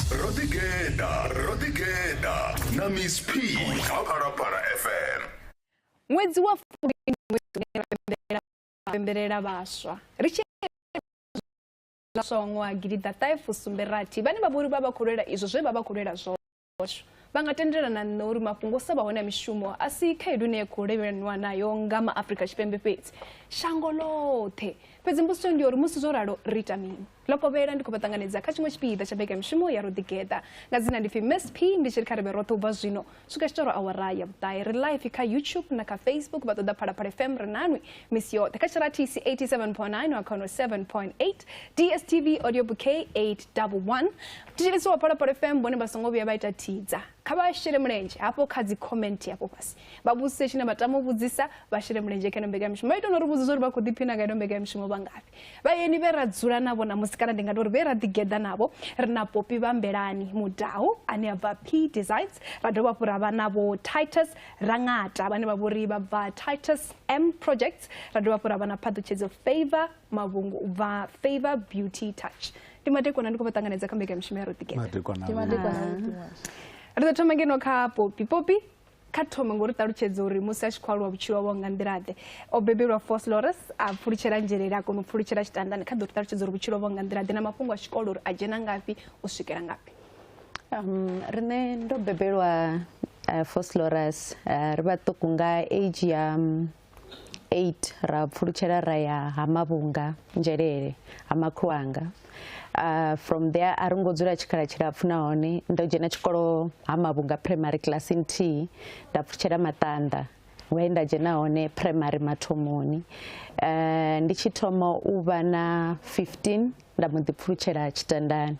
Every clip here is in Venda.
Ro ḓigeḓa, ro ḓigeḓa na Miss P kha Phalaphala FM. Ṅwedzi wa Fulwi ndi ṅwedzi une ra pembelela pembelela vhaswa. Ri tshi vhaswa wa ṅwaha gidiḓaṱahe fusumbe rathi vhane vha vhori vha vha khou lwela izwo zwe vha vha khou lwela zwone. Vha nga tendelana na nṋe uri mafhungo o sa vha hone a mishumo a si khaedu ine ya khou lavhelelwa nayo nga maAfrika Tshipembe fhedzi, shango ḽoṱhe. Fhedzi mbudziso ndi ya uri musi zwo ralo ri ita mini? Ḽo kovhela ndi khou vha ṱanganedza kha tshiṅwe tshipiḓa tsha mbekanyamushumo ya Ro Ḓigeḓa. Nga dzina ndi pfi Miss P, ndi tshi ri kha ri vhe roṱhe u bva zwino swika tshitoro awara ya vhuṱahe. Ri live kha YouTube na kha Facebook, vha ṱoḓa Phalaphala FM ri nanwi misi yoṱhe. Kha tshirathisi 87.9 wa kha 107.8, DSTV audio bouquet 811. Thetshelesi wa Phalaphala FM vhone vha songo vhuya vha ita thidza. Kha vha shele mulenzhe hafho kha dzi comment hafho fhasi. Vha vhudzise tshine vha tama u vhudzisa, vha shele mulenzhe kha ino mbekanyamushumo. Vha ita no ri vhudza uri vha khou ḓiphina nga ino mbekanyamushumo vha ngafhi. Vhaeni vhe ra dzula navho ṋamusi kana ndi nga tou ri vhe ra ḓigeḓa navho, ri na Poppy Vhambelani Mudau ane a bva P Designs, ra dovha hafhu ra vha na Vho Titus Rangata vhane vha vhori vha bva Titus M Projects, ra dovha hafhu ra vha na Phaṱhutshedzo Favour Mavhungu u bva Favour Beauty Touch. Ndi madekwana ndi khou vha ṱanganedza kha mbekanyamushumo ya Ro Ḓigeḓa. Madekwana. Ndi madekwana. Ri ḓo thoma ngeno kha Poppy. Poppy, kha thome ngo ri ṱalutshedza uri musi a tshi khou aluwa vhutshilo hawe nga nḓila ḓe. O bebelwa Vosloorus, a pfulutshela Nzhelele, a kona u pfulutshela Tshitandani. Kha ḓo ri ṱalutshedza uri vhutshilo hawe nga nḓila ḓe na mafhungo a tshikolo uri a dzhena ngafhi u swikela ngafhi. Riṋe ndo bebelwa Vosloorus, ri vhaṱuku nga age ya 8 ra pfulutshela ra ya ha Mavhunga Nzhelele ha makhulu anga. From there a ri ngo dzula tshikhala tshilapfu nahone ndo dzhena tshikolo ha Mavhunga primary class nthihi nda pfulutshela Maṱanḓa we nda dzhena hone primary mathomoni. Ndi tshi thoma u vha na 15 nda mbo ḓi pfulutshela Tshitandani,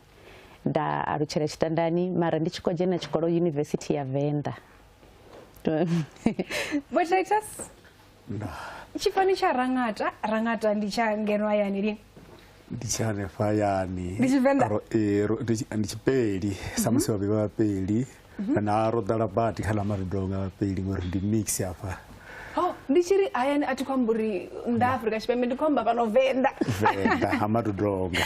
nda alutshela Tshitandani mara ndi tshi khou dzhena tshikolo University ya Venḓa. Vho Titus, tshifani tsha Rangata, Rangata ndi tsha ngeno hayani lini? Ndi tsha hanefha hayani. Ndi Tshivenḓa? Ndi Tshipeli, sa musi vhavhili vha Vhapeli. Na ro ḓala badi kha ḽa Marudonga Vhapeli ngori ndi mix hafha. Oh, ndi tshi ri hayani a thi khou amba uri nnḓa Afrika Tshipembe, ndi khou amba fhano Venḓa. Venḓa ha Madodonga.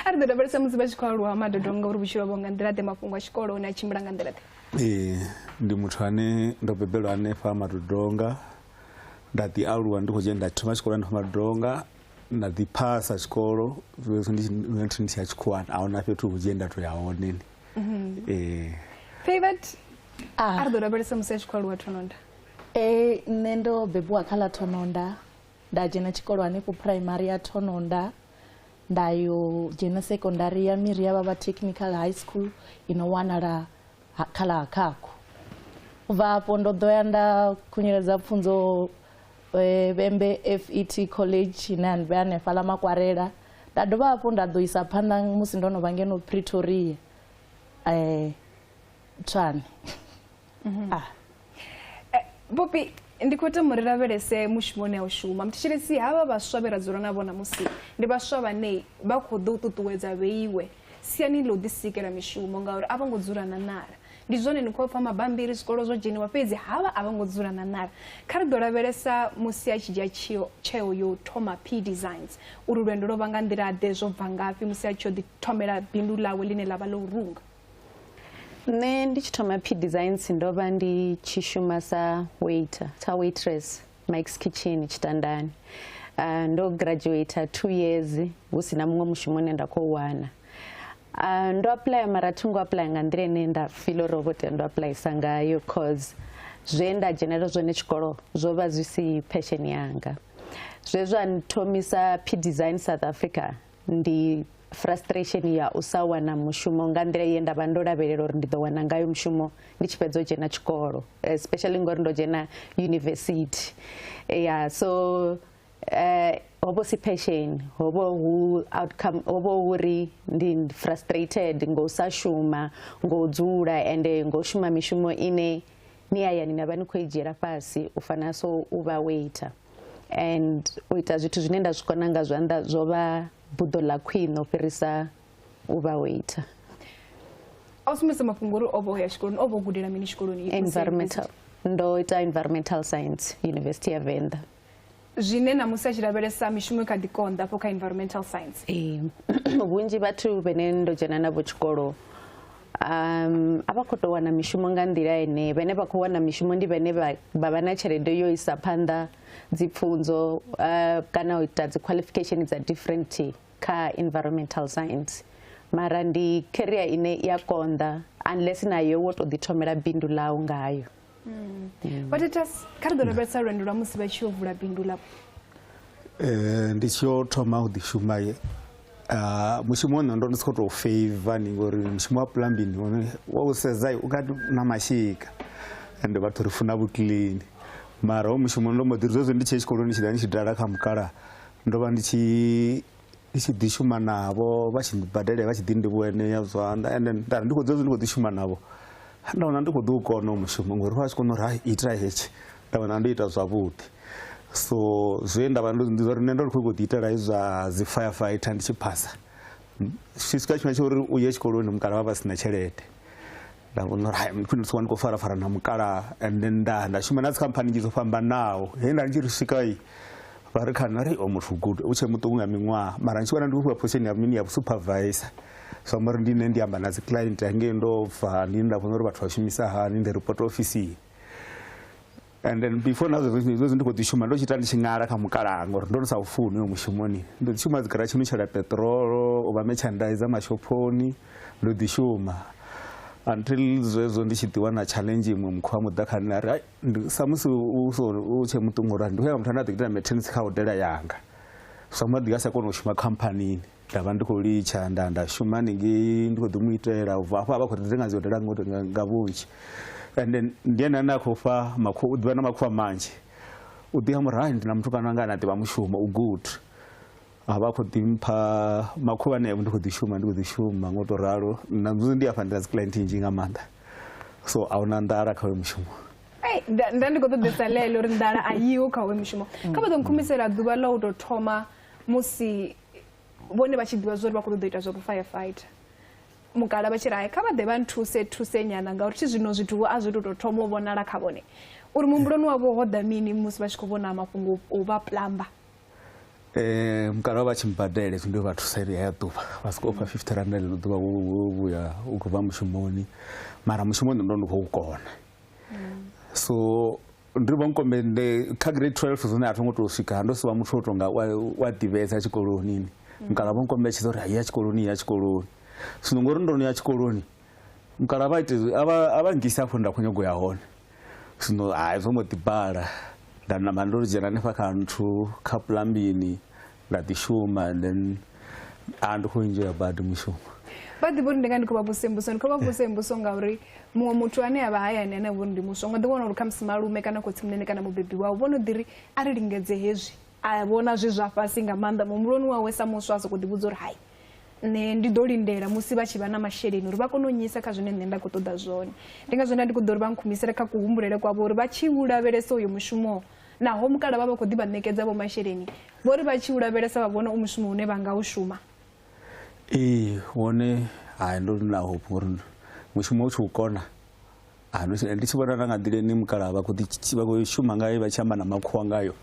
A ri ḓo lavhelesa musi vha tshi khou aluwa ha Madodonga uri vhutshilo vho nga nḓila ḓe, mafhungo a tshikolo one a tshimbila nga nḓila ḓe. Ee, ndi muthu ane ndo bebelwa hanefha Madodonga, nda ḓi aluwa ndi khou dzhena nda thoma tshikolo hanefha Madodonga, nda ḓi phasa tshikolo ndi tshi ya tshikhuwani, a huna fhethu hunzhi he nda to ya hone. Ee. Favored, a ri ḓo lavhelesa musi a tshi khou aluwa Thononda. Ee, nṋe ndo bebiwa kha ḽa Thononda, nda dzhena tshikolo hanefho primary ya Thononda, nda yo dzhena secondary ya Miri ya Vhavha Technical High School ino wanala kha ḽa Khakhu. U bva afho ndo ḓo ya nda khunyeledza pfunzo Vhembe FET College ine ya vha hanefha ḽa Makwarela. Nda dovha hafhu nda ḓo isa phanḓa musi ndo no vha ngeno Pretoria, Tshwane. Poppy, ndi khou tama uri lavhelese mushumo une a u shuma. Muthetshelesi, havha vhaswa vhe ra dzula navho ṋamusi ndi vhaswa vhane vha khou ḓo ṱuṱuwedza vheiwe siani ḽa u ḓisikela mishumo ngauri a vho ngo dzula na ṋala. Ndi zwone ni khou pfa mabambiri zwikolo zwo dzheniwa fhedzi havha a vho ngo dzula na ṋala. Kha ri ḓo lavhelesa musi a tshi dzhia tsheo yo thoma P Designs uri lwendo lwo vha nga nḓila ḓe, zwo bva ngafhi musi a tshi yo ḓi thomela bindu ḽawe ḽine ḽa vha ḽa u runga. Nṋe ndi tshi thoma P Designs ndo vha ndi tshi shuma sa waiter, sa waitress Mike's Kitchen Tshitandani. Ndo graduator 2 years hu si na muṅwe mushumo une nda khou wana. Ndo apply mara thi ngo apply nga nḓila ine nda feel uri vho tea ndo applyisa ngayo cause zwe nda dzhenela zwone tshikolo zwo vha zwi si passion yanga. Zwe zwa nthomisa P Design South Africa ndi frustration ya u sa wana mushumo nga nḓila ye nda vha ndo lavhelela uri ndi ḓo wana ngayo mushumo ndi tshi fhedza u dzhena tshikolo, especially ngori ndo dzhena university. Yeah, so ho vho si passion, ho vho hu outcome, ho vho hu ri ndi frustrated ngo u sa shuma, ngo u dzula ende ngo shuma mishumo ine ni hayani na vha ni khou i dzhiela fhasi u fana so u vha waiter. And u ita zwithu zwine nda zwi kona nga zwanḓa zwo vha buḓo ḽa khwine u fhirisa u vha waiter. A u sumbedza mafhungo uri o vha o ya tshikoloni, o vha o gudela mini tshikoloni? Environmental, ndo ita environmental science University ya Venḓa. Zwine na musi a tshi lavhelesa mishumo i kha ḓi konḓa afho kha environmental science. Ee, vhunzhi vhathu vhene ndo dzhena navho tshikolo A vha khou tou wana mishumo nga nḓila ine vhane vha khou wana mishumo ndi vhane vha vha na tshelede yo isa phanḓa dzi pfunzo kana u ita dzi qualification dza different kha environmental science. Mara ndi career ine ya konḓa unless nayo wo to ḓi thomela bindu ḽau ngayo. Vho Titus, kha ri ḓo lavhelesa lwendo lwa musi vha tshi yo vula bindu ḽavho. Ndi tshi yo thoma u ḓi shuma mushumo une ndo ndi si khou tou favor ni ngori mushumo wa plumbing wone wa u sedza u kati na mashika ende vhathu ri funa vhuclean. Mara ho mushumo ndo mbo ḓi zwezwo ndi tshe tshikoloni tshi ḓa ndi tshi dala kha mukala ndo vha ndi tshi ḓi shuma navho vha tshi badele vha tshi ḓi ndivhuwa ya zwanḓa ende nda ndi khou dzedzi ndi khou ḓi shuma navho nda wana ndi khou ḓi u kona mushumo ngori vha tshi kona uri hai ita hetshi nda wana ndo ita zwavhuḓi. So zwe nda vha ndo ndi uri nṋe ndo ri khou ḓi itela hezwi zwa dzi firefighter ndi tshi phasa tshi swika tshifhinga tsha uri u ye tshikoloni mukala vha vha sina tshelede nda vhona uri hai ndi khwine ndi khou farafara na mukala and then nda shuma na dzi khamphani nnzhi dzo fhambanaho he nda ndi tshi ri swika vha ri kha nṋe ri o muthu good u tshe muṱuku nga miṅwaha mara ndi tshi vhona ndi khou fhiwa position ya mini ya supervisor so amba uri ndi nṋe ndi amba na dzi client hangei ndo bva ndi nda vhona uri vhathu vha shumisa hani ndi report ofisini. And then before na zwezwo ndi khou ḓi shuma ndo tshi ita ndi tshi ṅala kha mukala ngori ndo sa u funi uyo mushumoni ndo ḓi shuma dzi garatshini u shela peṱirolo u vha merchandiser mashophoni ndo ḓi shuma until zwezwo ndi tshi ḓi wana challenge iṅwe mukhu wa muḓa kha nṋe a ri sa musi u tshe muṱuku ngori ndi khou ya muthu ane a ḓo ita maintenance kha hodela yanga so maḓi a sa kona u shuma khamphanini nda vha ndi khou litsha nda shuma haningei ndi khou ḓi mu itela u bva hafho a vha khou renga dzi hodela nga vhunzhi. And then ndi ene ane a khou fha makhuwa u ḓivha na makhuwa manzhi u ḓi amba uri hai ndi na muthu kana nga ane a ḓivha mushumo u good a vha khou ḓi mpha makhuwa aneo ndi khou ḓi shuma ndi khou ḓi shuma ngo to ralo na ndi afha ndi na dzi client nnzhi nga maanḓa so a huna nḓala kha uyo mushumo. Nda ndi khou ṱoḓesa ḽeḽo uri nḓala a yiho kha uyo mushumo. Kha vha ḓo nkhumisela ḓuvha ḽa u tou thoma musi vhone vha tshi ḓivha zwa uri vha khou ṱoḓa u ita zwa firefighter mukala vha tshi ri hai kha vha ḓe vha nthuse thuse nyana ngauri thi zwino zwithu a zwi tou thoma u vhonala kha vhone uri muhumbuloni wavho ho ḓa mini musi vha tshi khou vhona mafhungo u vha plumber. Mukala vha tshi mbadele ndi vha thusa iri ya ḓuvha vha soko fha 50 rand ḽino ḓuvha wo vhuya u khou bva mushumoni mara mushumoni ndo ndi khou kona. So ndi vho nkombe kha grade 12 zwine a tho ngo tou swika ndo si vha muthu o tonga wa ḓivhesa tshikoloni mukala vho nkombetshedza uri ya tshikoloni ya tshikoloni zwino ngori ndo no ya tshikoloni mukala vha ite a vha ngisa afho nda khou nyago ya hone zwino hai zwo mbo ḓi bala nda namba ndo dzhena hanefha kha nthu kha plumbing nda ḓi shuma and then a ndi khou enjoya badi mushumo. Vha ḓivha uri ndi nga ndi khou vha vhudzisa mbudziso ndi khou vha vhudzisa mbudziso ngauri muṅwe muthu ane a vha hayani ane a vha uri ndi muswa nga ḓi wana uri khamusi malume kana khotsimunene kana mubebi wawe vho no ḓi ri a ri lingedze hezwi a vhona zwi zwa fhasi nga maanḓa muhumbuloni wawe sa muswa a sokou ḓivhudza uri hai nṋe ndi ḓo lindela musi vha tshi vha na masheleni uri vha kone u nyisa kha zwine nṋe nda khou ṱoḓa zwone. Ndi ngazwo nda ndi khou ḓo uri vha nkhumisele kha kuhumbulele kwavho uri vha tshi u lavhelesa uyo mushumo naho mukala vha vha khou ḓi vha ṋekedza vho masheleni vho ri vha tshi u lavhelesa vha vhona u mushumo une vha nga u shuma. Ee wone hai ndo na hope ngori mushumo u tshi u kona ndi tshi vhona na nga nḓila ine mukala vha khou ḓi vha khou shuma ngayo vha tshi amba na makhuwa ngayo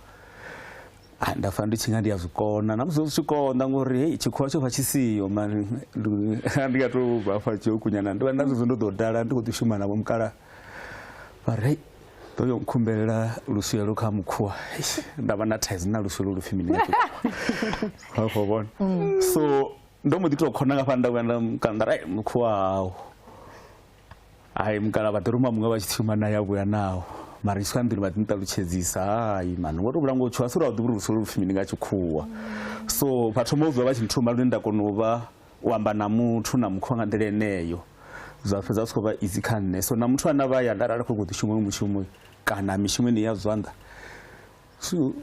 nda fa ndi tshi nga ndi a zwi kona na musi zwi tshi konḓa ngori hei tshikhuwa tsho vha tshi siho mani ndi nga tou bva afha tshi kunyana ndi vha nda zwezwo ndo ḓo dala ndi khou ḓi shuma navho mukala vha ri hei ḓo yo nkhumbelela luswielo kha mukhuwa nda vha na thaidzo na luswielo lu pfi mini nga tshikhuwa vha khou vhona. So ndo mbo ḓi tou khona nga fha nda vhuya nda nda ri mukhuwa hao hai mukala vha ḓi ruma muṅwe vha tshi shuma naye a vhuya nao mara ndi swika nḓuni vha ḓi nṱalutshedzisa hai mani wo tou vhula ngo tshuwa sura u ḓivha uri luswielo lu pfi mini nga tshikhuwa. So vha thoma u bva vha tshi nthuma lune nda kona u vha u amba na muthu na mukhuwa nga nḓila eneyo zwa fhedza zwi khou vha easy kha nṋe. So na muthu ane vha ya nda arali khou ḓi shuma mushumo kana mishumo ine ya zwanḓa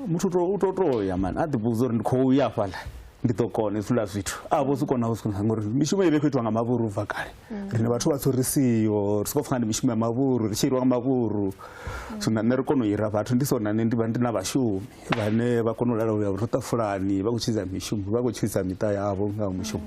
muthu u to ya mani a ḓi vhudza uri ndi khou ya fhaḽa ndi ḓo kona hezwiḽa zwithu a vho zwi kona u zwi kona ngori mishumo i vha i khou itiwa nga mavhuru ubva kale rine vhathu vha tsho ri siho ri soko pfha ndi mishumo ya mavhuru ri tshi iriwa nga mavhuru so na nṋe ri kona u ira vhathu ndi so na nṋe ndi vha ndi na vhashumi vhane vha kona u lala uya ṱafulani vha khou tshidza mishumo vha khou tshidza miṱa yavho nga mushumo.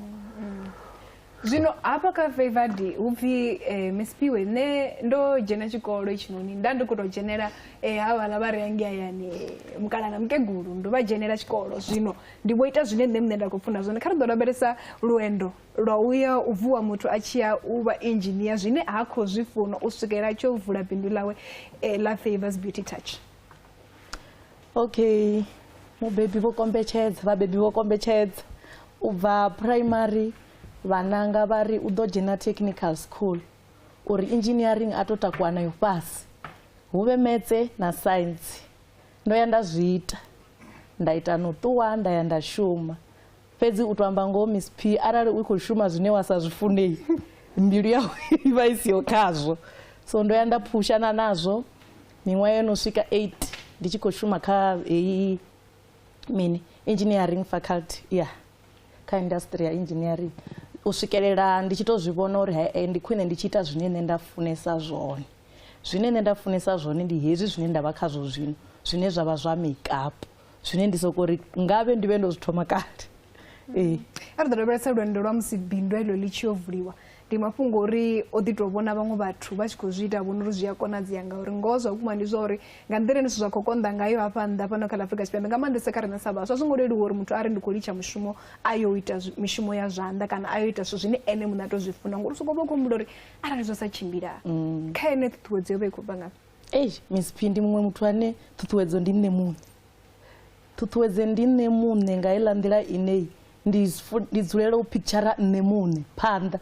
Zwino hafha kha Favored hu pfi Miss Phiwe, nṋe ndo dzhena tshikolo itshinoni nda ndi khou tou dzhenela havhaḽa vha re hangei hayani mukala na mukegulu, ndo vha dzhenela tshikolo. Zwino ndi vho ita zwine nṋe muṋe nda khou funa zwone. Kha ri ḓo lavhelesa lwendo lwa uya u vuwa muthu a tshi ya u vha engineer zwine ha khou zwi funa u swikela a tshi yo vula bindu ḽawe ḽa Favors Beauty Touch. Okay, mubebi vho kombetshedza, vhabebi vho kombetshedza u bva primary vhananga vha ri u ḓo dzhena technical school uri engineering a to takuwa nayo fhasi hu vhe metse na science. Ndo ya nda zwi ita, nda ita no ṱuwa nda ya nda shuma. Fhedzi u to amba ngoho Miss P, arali u khou shuma zwine wa sa zwi funei mbilu yau i vha i siho khazwo. So ndo ya nda phushana nazwo miṅwaha yo no swika 8 ndi tshi khou shuma kha heyi mini engineering faculty ya kha industry ya engineering u swikelela ndi tshi to zwi vhona uri hai ndi khwine ndi tshi ita zwine nṋe nda funesa zwone. Zwine nṋe nda funesa zwone ndi hezwi zwine nda vha khazwo zwino, zwine zwa vha zwa makeup, zwine ndi soko ri ngavhe ndi vhe ndo zwi thoma kale. Ee. A ri ḓo lavhelesa lwendo lwa musi bindu heḽo ḽi tshi yo vuliwa. Ndi mafhungo uri o ḓi tou vhona vhaṅwe vhathu vha tshi khou zwi ita vhona uri zwi a konadzea, ngauri ngoho zwa vhukuma ndi zwa uri nga nḓila ine zwithu zwa khou konḓa ngayo hafha nnḓa fhano kha ḽa Afrika Tshipembe, nga maanḓesa kha riṋe sa vhaswa, a zwo ngo leluwa uri muthu a ri ndi khou litsha mushumo a yo ita mishumo ya zwanḓa kana a yo ita zwithu zwine ene muṋe a tou zwi funa, ngori u sokou vha u khou humbula uri arali zwa sa tshimbila kha ene ṱhuṱhuwedzo yo vha i khou bva ngafhi? Ei, Miss P ndi muṅwe muthu ane ṱhuṱhuwedzo ndi nṋe muṋe. Ṱhuṱhuwedzo ndi nṋe muṋe nga heiḽa nḓila ine ndi dzulela u picture nṋe muṋe phanḓa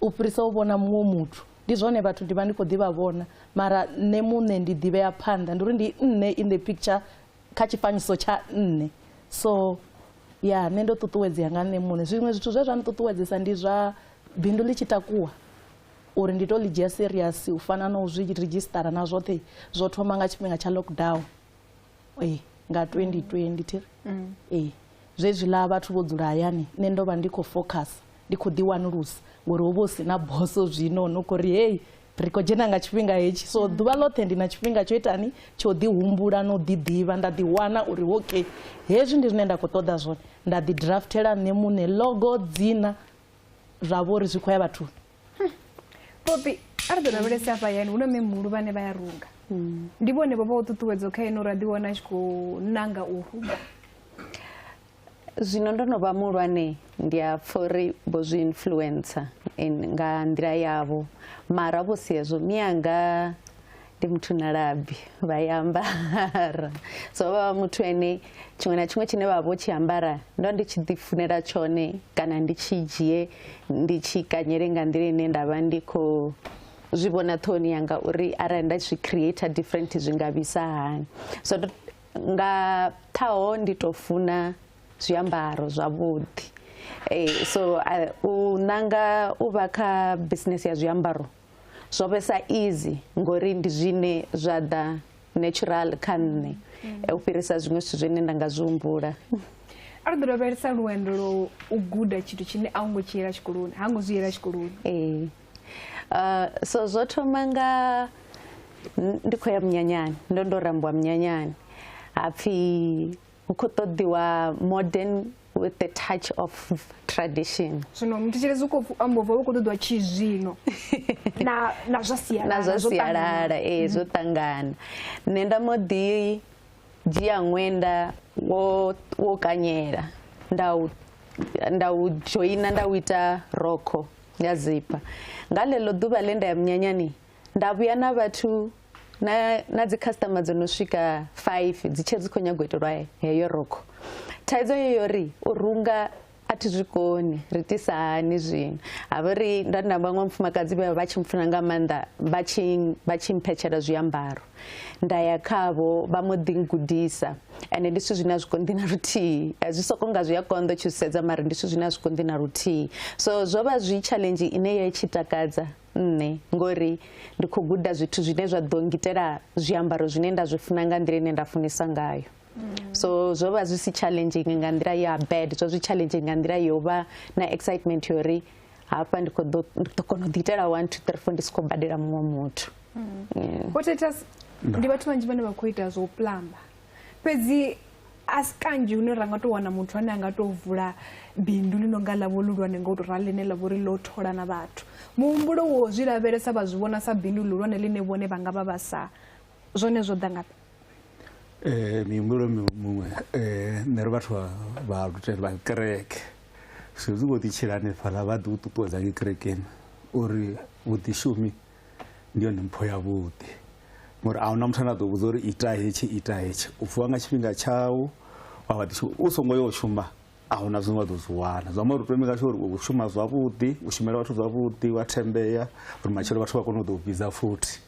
u fhirisa u vhona muṅwe muthu. Ndi zwone vhathu ndi vha ndi khou ḓi vha vhona, mara nṋe muṋe ndi ḓivhea phanḓa, ndi uri ndi nṋe in the picture kha tshifanyiso tsha nṋe. So ya nṋe ndo ṱuṱuwedzea nga nṋe muṋe. Zwiṅwe zwithu zwe zwa nṱuṱuwedzesa ndi zwa bindu ḽi tshi takuwa uri ndi to ḽi dzhia serious u fana na u zwi redzhisitara na zwoṱhe, zwo thoma nga tshifhinga tsha lockdown nga 2020 thiri. Zwezwiḽa vhathu vho dzula hayani, nṋe ndo vha ndi khou focus, ndi khou ḓiwanulusa ngori ho vha hu si na boso zwino no khou ri hei ri khou dzhena nga tshifhinga hetshi. So ḓuvha ḽoṱhe ndi na tshifhinga tsho itani tsho ḓihumbula no ḓiḓivha, nda ḓiwana uri okay hezwi ndi zwine nda khou ṱoḓa zwone, nda ḓi draftela nṋe muṋe logo, dzina, zwa vho uri zwi khou ya vhathuni. Poppy, a ri ḓo lavhelesa hafha hayani hu na mme muhulu vhane vha ya runga. Ndi vhone vho vha u ṱuṱuwedzo kha ene uri a ḓiwana a tshi khou nanga u runga. Zwino ndo no vha muhulwane ndi a pfha uri vho zwi influencer nga nḓila yavho, mara vho si hezwo mianga ndi muthu na labi vha ya ambara, so vha vha muthu ene tshiṅwe na tshiṅwe tshine vha vho tshi ambara ndo ndi tshi ḓi funela tshone kana ndi tshi dzhie ndi tshi kanyele nga nḓila ine nda vha ndi khou zwi vhona ṱhohoni yanga uri arali nda zwi creator different zwi nga vhisa hani. So nga ṱhaho ndi to funa zwiambaro zwavhuḓi. So u nanga u vha kha business ya zwiambaro zwo vhesa easy ngori ndi zwine zwa ḓa natural kha nṋe u fhirisa zwiṅwe zwithu zwine nda nga zwi humbula. A ri ḓo lavhelesa lwendo lwo u guda tshithu tshine a u ngo tshi yela tshikoloni, ha ngo zwi yela tshikoloni. So zwo thoma nga ndi khou ya munyanyani, ndo rambiwa munyanyani, hapfi hu khou ṱoḓiwa modern with the touch of tradition. Zwino mthetshelesi u khou amba ubva hu khou ṱoḓiwa tshizwino na zwa sialala, na zwa zwo ṱangana. Sialala, zwo ṱangana. Nṋe nda mbo ḓi dzhia ṅwenda wo kanyela, nda u joina, nda u ita rokho ya zipa. Nga ḽeḽo ḓuvha ḽe nda ya munyanyani, nda vhuya na vhathu na dzi customer dzo no swika 5 dzi tshe dzi khou nyaga u itelwa heyo rokho. Thaidzo yo yori u runga a thi zwi koni, ri tisa hani zwino. Ha vha uri nda na vhaṅwe mufumakadzi vhe vha tshi mpfuna nga maanḓa, vha tshi mphetshela zwiambaro. Nda ya khavho vha mbo ḓi ngudisa, ende ndi zwithu zwine a zwi konḓi na luthihi. Zwi soko nga zwi a konḓa tshi sedza, mara ndi zwithu zwine a zwi konḓi na luthihi. So zwo vha zwi challenge ine ya tshi takadza nṋe ngori ndi khou guda zwithu zwine zwa ḓo ngitela zwiambaro zwine nda zwi funa nga nḓila ine nda funesa ngayo. So zwo vha zwi si challenging nga nḓila ya bad, zwo zwi challenging nga nḓila yo vha na excitement yori hafha ndi khou ḓo kona u ḓiitela 1 2 3 4 ndi si khou badela muṅwe muthu. Vho Titus, ndi vhathu vhanzhi vhane vha khou ita zwo plumber, fhedzi A si kanzhi hune ra nga tou wana muthu ane a nga tou vula bindu ḽi no nga ḽavho ḽihulwane nga u tou rali ḽine ḽa vha uri ḽo thola na vhathu. Muhumbulo wo zwi lavhelesa vha zwi vhona sa bindu ḽihulwane ḽine vhone vha nga vha vha sa zwone zwo ḓa ngafhi? Mihumbulo muṅwe nṋe ri vhathu vha lutendo vha kereke, so zwi khou ḓi tshila hanefhaḽa vha ḓi u ṱuṱuwedza ngei kerekeni uri vhuḓishumi ndi yone mpho yavhuḓi, ngori a huna muthu ane a ḓo vhudza uri ita hetshi ita hetshi, u vuwa nga tshifhinga tshau wa vha ḓishuma u songo yo shuma a huna zwine wa ḓo zwi wana. Zwi amba uri u tea u maker sure uri u shuma zwavhuḓi, u shumela vhathu zwavhuḓi, wa thembea uri matshelo vhathu vha kone u ḓo u vhidza futhi.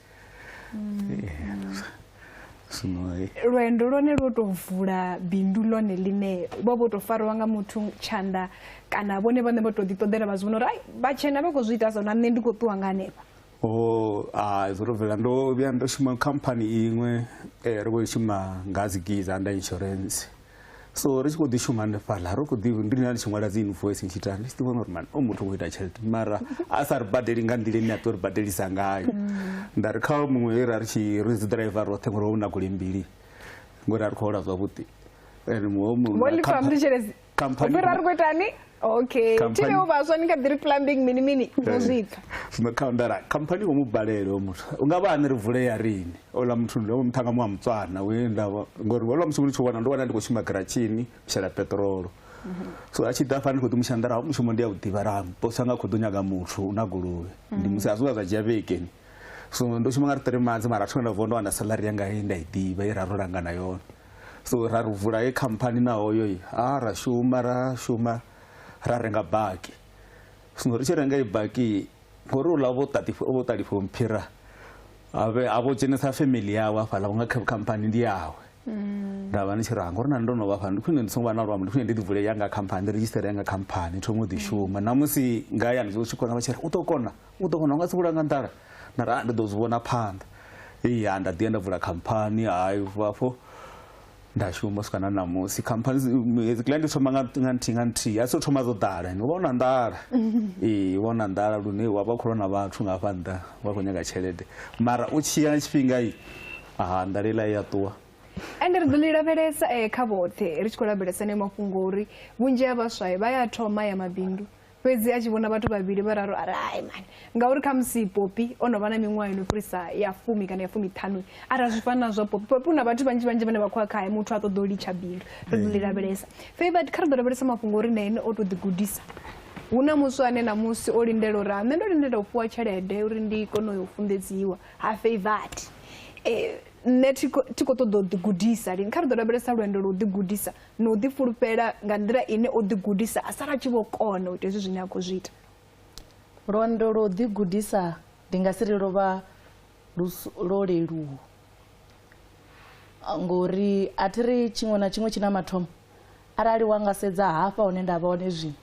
Lwendo lwone lwo tou vula bindu ḽone ḽine vha vho tou fariwa nga muthu tshanḓa kana vhone vhaṋe vha tou ḓi ṱoḓela vha zwi vhona uri ai vhatshena vha khou zwi ita so na nṋe ndi khou ṱuwa nga hanefha? Zwo tou bvela ndo vhuya ndo shuma khamphani iṅwe ri khou shuma nga dzi giza under insurance, so ri tshi khou ḓi shuma hanefhaḽa ri khou ḓi ndi nda ndi tshi ṅwala dzi invoice ndi tshi ita ndi tshi ḓi vhona uri mani o muthu u khou ita tshelede mara a sa ri badeli nga nḓila ine a tea uri badelisa ngayo. Nda ri kha muṅwe ra ri tshi ri dzi driver roṱhe ngori hu na goloi mbili ngori a ri khou hola zwavhuḓi. Company ri khou itani? Okay, thine u vhaswa ni kha ḓi ri plumbing mini mini no zwi pfa. Zwino kha ndara company wo mubalele o muthu unga vha ani ri vule ya rini ola muthu ndo muthanga mu wa Mutswana we nda ngori hola mushumo ndi tshi wana ndo wana ndi khou shuma garatshini shela petrol. So a tshi ḓa fha ndi khou ḓi mushandara mushumo ndi ya u ḓivha ra posa nga khou ḓo nyaga muthu na goloi ndi musi a zwi zwa dzhia vhekeni. So ndo shuma nga 3 months mara thoma nda vhona ndo wana salary yanga i nda i ḓivha i ra ro langana yone. So ra ri vula ye company naho yo a ra shuma ra renga baki. So ri tshi renga i baki ngori uḽa vho ṱalifho mphira ave a vho dzhenisa family yawe hafhaḽa nga company ndi yawe. Nda vha ndi tshi ra ngori na ndo no vha fha ndi khwine ndi songo vha na luambo ndi khwine ndi ḓi vule yanga company ndi register yanga company thoma u ḓi shuma. Na musi nga hayani zwi tshi kona vha tshi ri u ḓo kona u nga si vhula nga nḓala nda ri ndi ḓo zwi vhona phanḓa. Iya nda ḓi nda vula company hayi vhafho nda shuma swika na ṋamusi. Company hedzi client thoma nga nthihi a si thoma dzo ḓala u vha u na nḓala. Ee u vha u na nḓala lune wa vha khou lwa na vhathu nga hafha nnḓa vha khou nyaga tshelede mara u tshi ya tshifhinga i aha nḓala iḽa i a ṱuwa. Ende ri ḓo ḽi lavhelesa kha vhoṱhe ri tshi khou lavhelesa ne mafhungo uri vhunzhi ha vhaswa vha ya thoma ya mabindu fhedzi a tshi vhona vhathu vhavhili vhararu a ri ai mani ngauri khamusi Poppy o no vha na miṅwaha ino fhirisa ya 10 kana ya 15 arali zwi fana na zwa Poppy. Poppy una vhathu vhanzhi vhanzhi vhane vha khou ya khae muthu a ṱoḓa u litsha bindu. Ri ḓo ḽi lavhelesa. Favored kha ri ḓo lavhelesa mafhungo uri na ene o tou ḓigudisa. Hu na muswa ane namusi o lindela uri nṋe ndo lindela u fhiwa tshelede uri ndi kone u funḓedziwa ha Favored. Nṋe thi khou ṱoḓa u ḓigudisa lini. Kha ri ḓo lavhelesa lwendo lwa u ḓigudisa na u ḓifulufhela nga nḓila ine o ḓigudisa a sala a tshi vho kona u ita hezwi zwine a khou zwi ita. Lwendo lwa u ḓigudisa ndi nga si ri lwo vha lwo leluwa ngori a thi ri tshiṅwe na tshiṅwe tshi na mathomo. Arali wa nga sedza hafha hune nda vha hone zwino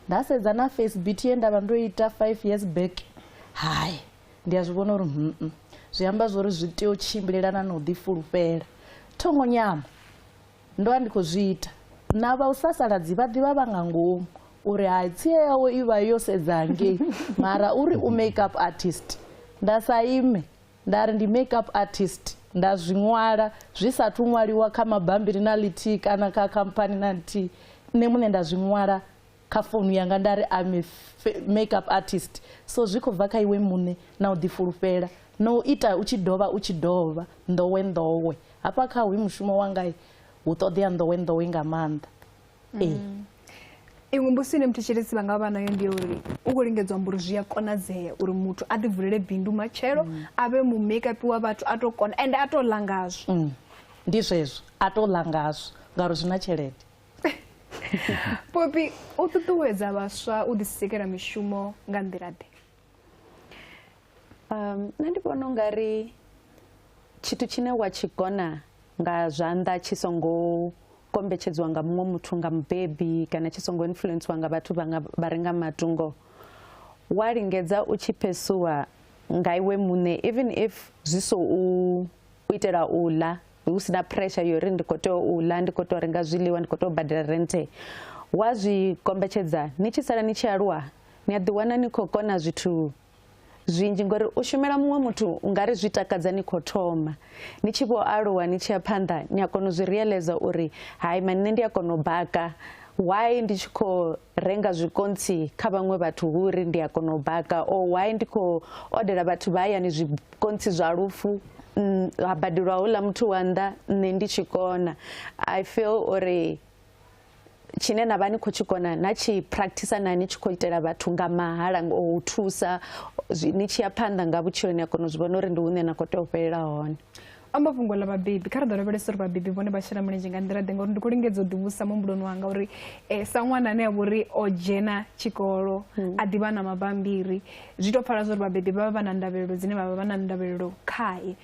nda sedza na Facebook ye nda vha ndo ita 5 years back, hai ndi a zwi vhona uri zwi amba zwori zwi tea u tshimbilelana na u ḓifulufhela. Thongo nyama ndo vha ndi khou zwi ita na vha u sasaladzi vha ḓivha vha nga ngomu uri hai tsie yawe i vha yo sedza ngei mara uri u makeup artist nda sa ime nda ri ndi makeup artist nda zwi ṅwala zwi sathu ṅwaliwa kha mabambiri na ḽithihi kana kha khamphani na nthihi nṋe muṋe nda zwi ṅwala kha founu yanga nda ri I'm a makeup artist. So zwi khou bva kha iwe muṋe na u ḓifulufhela na u ita u tshi dovha nḓowe nḓowe. Hafha kha hoyu mushumo wanga hu ṱoḓea nḓowe nḓowe nga maanḓa. Iṅwe mbudziso ine muthetshelesi vha nga vha nayo ndi uri u khou lingedzwa amba uri zwi a konadzea uri muthu a ḓi vulele bindu matshelo a vhe mu makeup wa vhathu a to kona ende a to ḽa ngazwo. Ndi zwezwo a to ḽa ngazwo ngauri zwi na tshelede. Poppy u ṱuṱuwedza vhaswa u ḓisikela mishumo nga nḓila ḓe? Nṋe ndi vhona ungari tshithu tshine wa tshi kona nga zwanḓa tshi songo kombetshedziwa nga muṅwe muthu nga mubebi kana tshi songo influenciwa nga vhathu vha re nga matungo, wa lingedza u tshi phesuwa nga iwe muṋe even if zwi so u itela u ḽa hu sina pressure yo uri ndi khou tea u ḽa, ndi khou tea u renga zwiḽiwa, ndi khou tea u badela rente, wa zwi kombetshedza ni tshi sala ni tshi aluwa ni a ḓiwana ni khou kona zwithu Zwinzhi ngori u shumela muṅwe muthu ungari zwi takadza ni khou thoma, ni tshi vho aluwa ni tshi ya phanḓa ni a kona u zwi realize uri hai mani nṋe ndi a kona u baka. Why ndi tshi khou renga zwikontsi kha vhaṅwe vhathu hu uri ndi a kona u baka, or why ndi khou odela vhathu vha hayani zwikontsi zwa lufu ha badelwa houḽa muthu wa nnḓa nṋe ndi tshi kona. I feel uri tshine na vha ni khou tshi kona na tshi practice na ni tshi khou itela vhathu nga mahala u thusa ni tshi ya phanḓa nga vhutshilo ni a kona u zwi vhona uri ndi hune na khou tea u fhelela hone. Amba fhungo ḽa vhabebi, kha ri ḓo lavhelesa uri vhabebi vhone vha shela mulenzhe nga nḓila ḓe, ngauri ndi khou lingedza u ḓivhusa muhumbuloni wanga uri sa ṅwana ane a vha uri o dzhena tshikolo a ḓivha na mabambiri, zwi tou pfala zwa uri vhabebi vha vha vha na ndavhelelo dzine vha vha vha na ndavhelelo khae.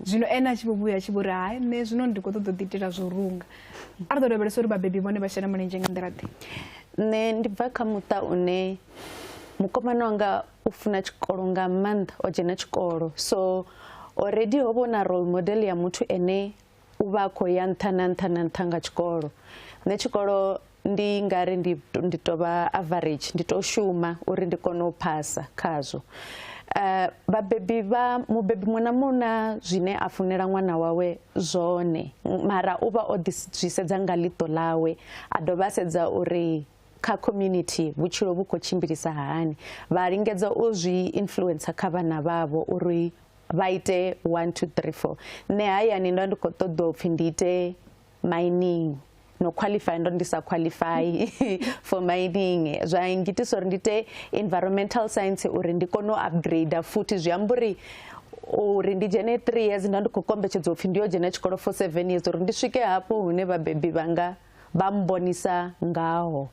Zwino ene a tshi vho vhuya a tshi vho ri hai nṋe zwino ndi khou ṱoḓa u ḓi itela zwo runga, a ri ḓo lavhelesa uri vhabebi vhone vha shela mulenzhe nga nḓila ḓe. Nṋe ndi bva kha muṱa une mukomana wanga u funa tshikolo nga maanḓa, o dzhena tshikolo, so already ho vhona role model ya muthu ene u vha khou ya nṱha na nṱha na nṱha nga tshikolo. Nṋe tshikolo ndi ngari ndi to vha average, ndi to shuma uri ndi kone u phasa khazwo. Vhabebi vha mubebi muṅwe na muṅwe na zwine a funela ṅwana wawe zwone, mara u vha o ḓi zwi sedza nga ḽiṱo ḽawe, a dovha a sedza uri kha community vhutshilo vhu khou tshimbilisa hani, vha lingedza u zwi influencer kha vhana vhavho uri vha ite 1 2 3 4. Nṋe hayani ndo ndi khou ṱoḓa upfhi ndi ite mining, no qualify ndo ndi sa qualify for mining, zwa ngitisa uri ndi ite environmental science uri ndi kone u upgrade futhi. Zwi amba uri ndi dzhene 3 years ndo ndi khou kombetshedza upfhi ndi yo dzhena tshikolo for 7 years uri ndi swike hafho hune vhabebi vhanga vha mbonisa ngaho.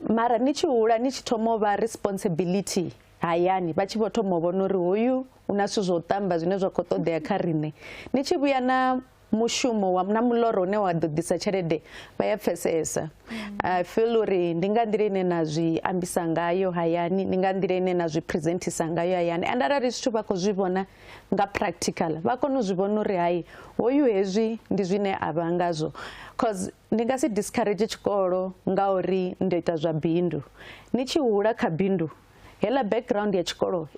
Mara ni tshi hula ni tshi thoma u vha responsibility hayani, vha tshi vho thoma u vhona uri hoyu u na zwithu zwa u tamba zwine zwa khou ṱoḓea kha riṋe, ni tshi vhuya na mushumo wa na muloro une wa ḓo ḓisa tshelede vha ya pfesesa. I feel uri ndi nga nḓila ine na zwi ambisa ngayo hayani, ndi nga nḓila ine na zwi presentisa ngayo hayani, and arali zwithu vha khou zwi vhona nga practical vha kona u zwi vhona uri hai hoyu hezwi ndi zwine a vha ngazwo. Cause ndi nga si discourage tshikolo ngauri ndo ita zwa bindu. Ni tshi hula kha bindu, hela background ya tshikolo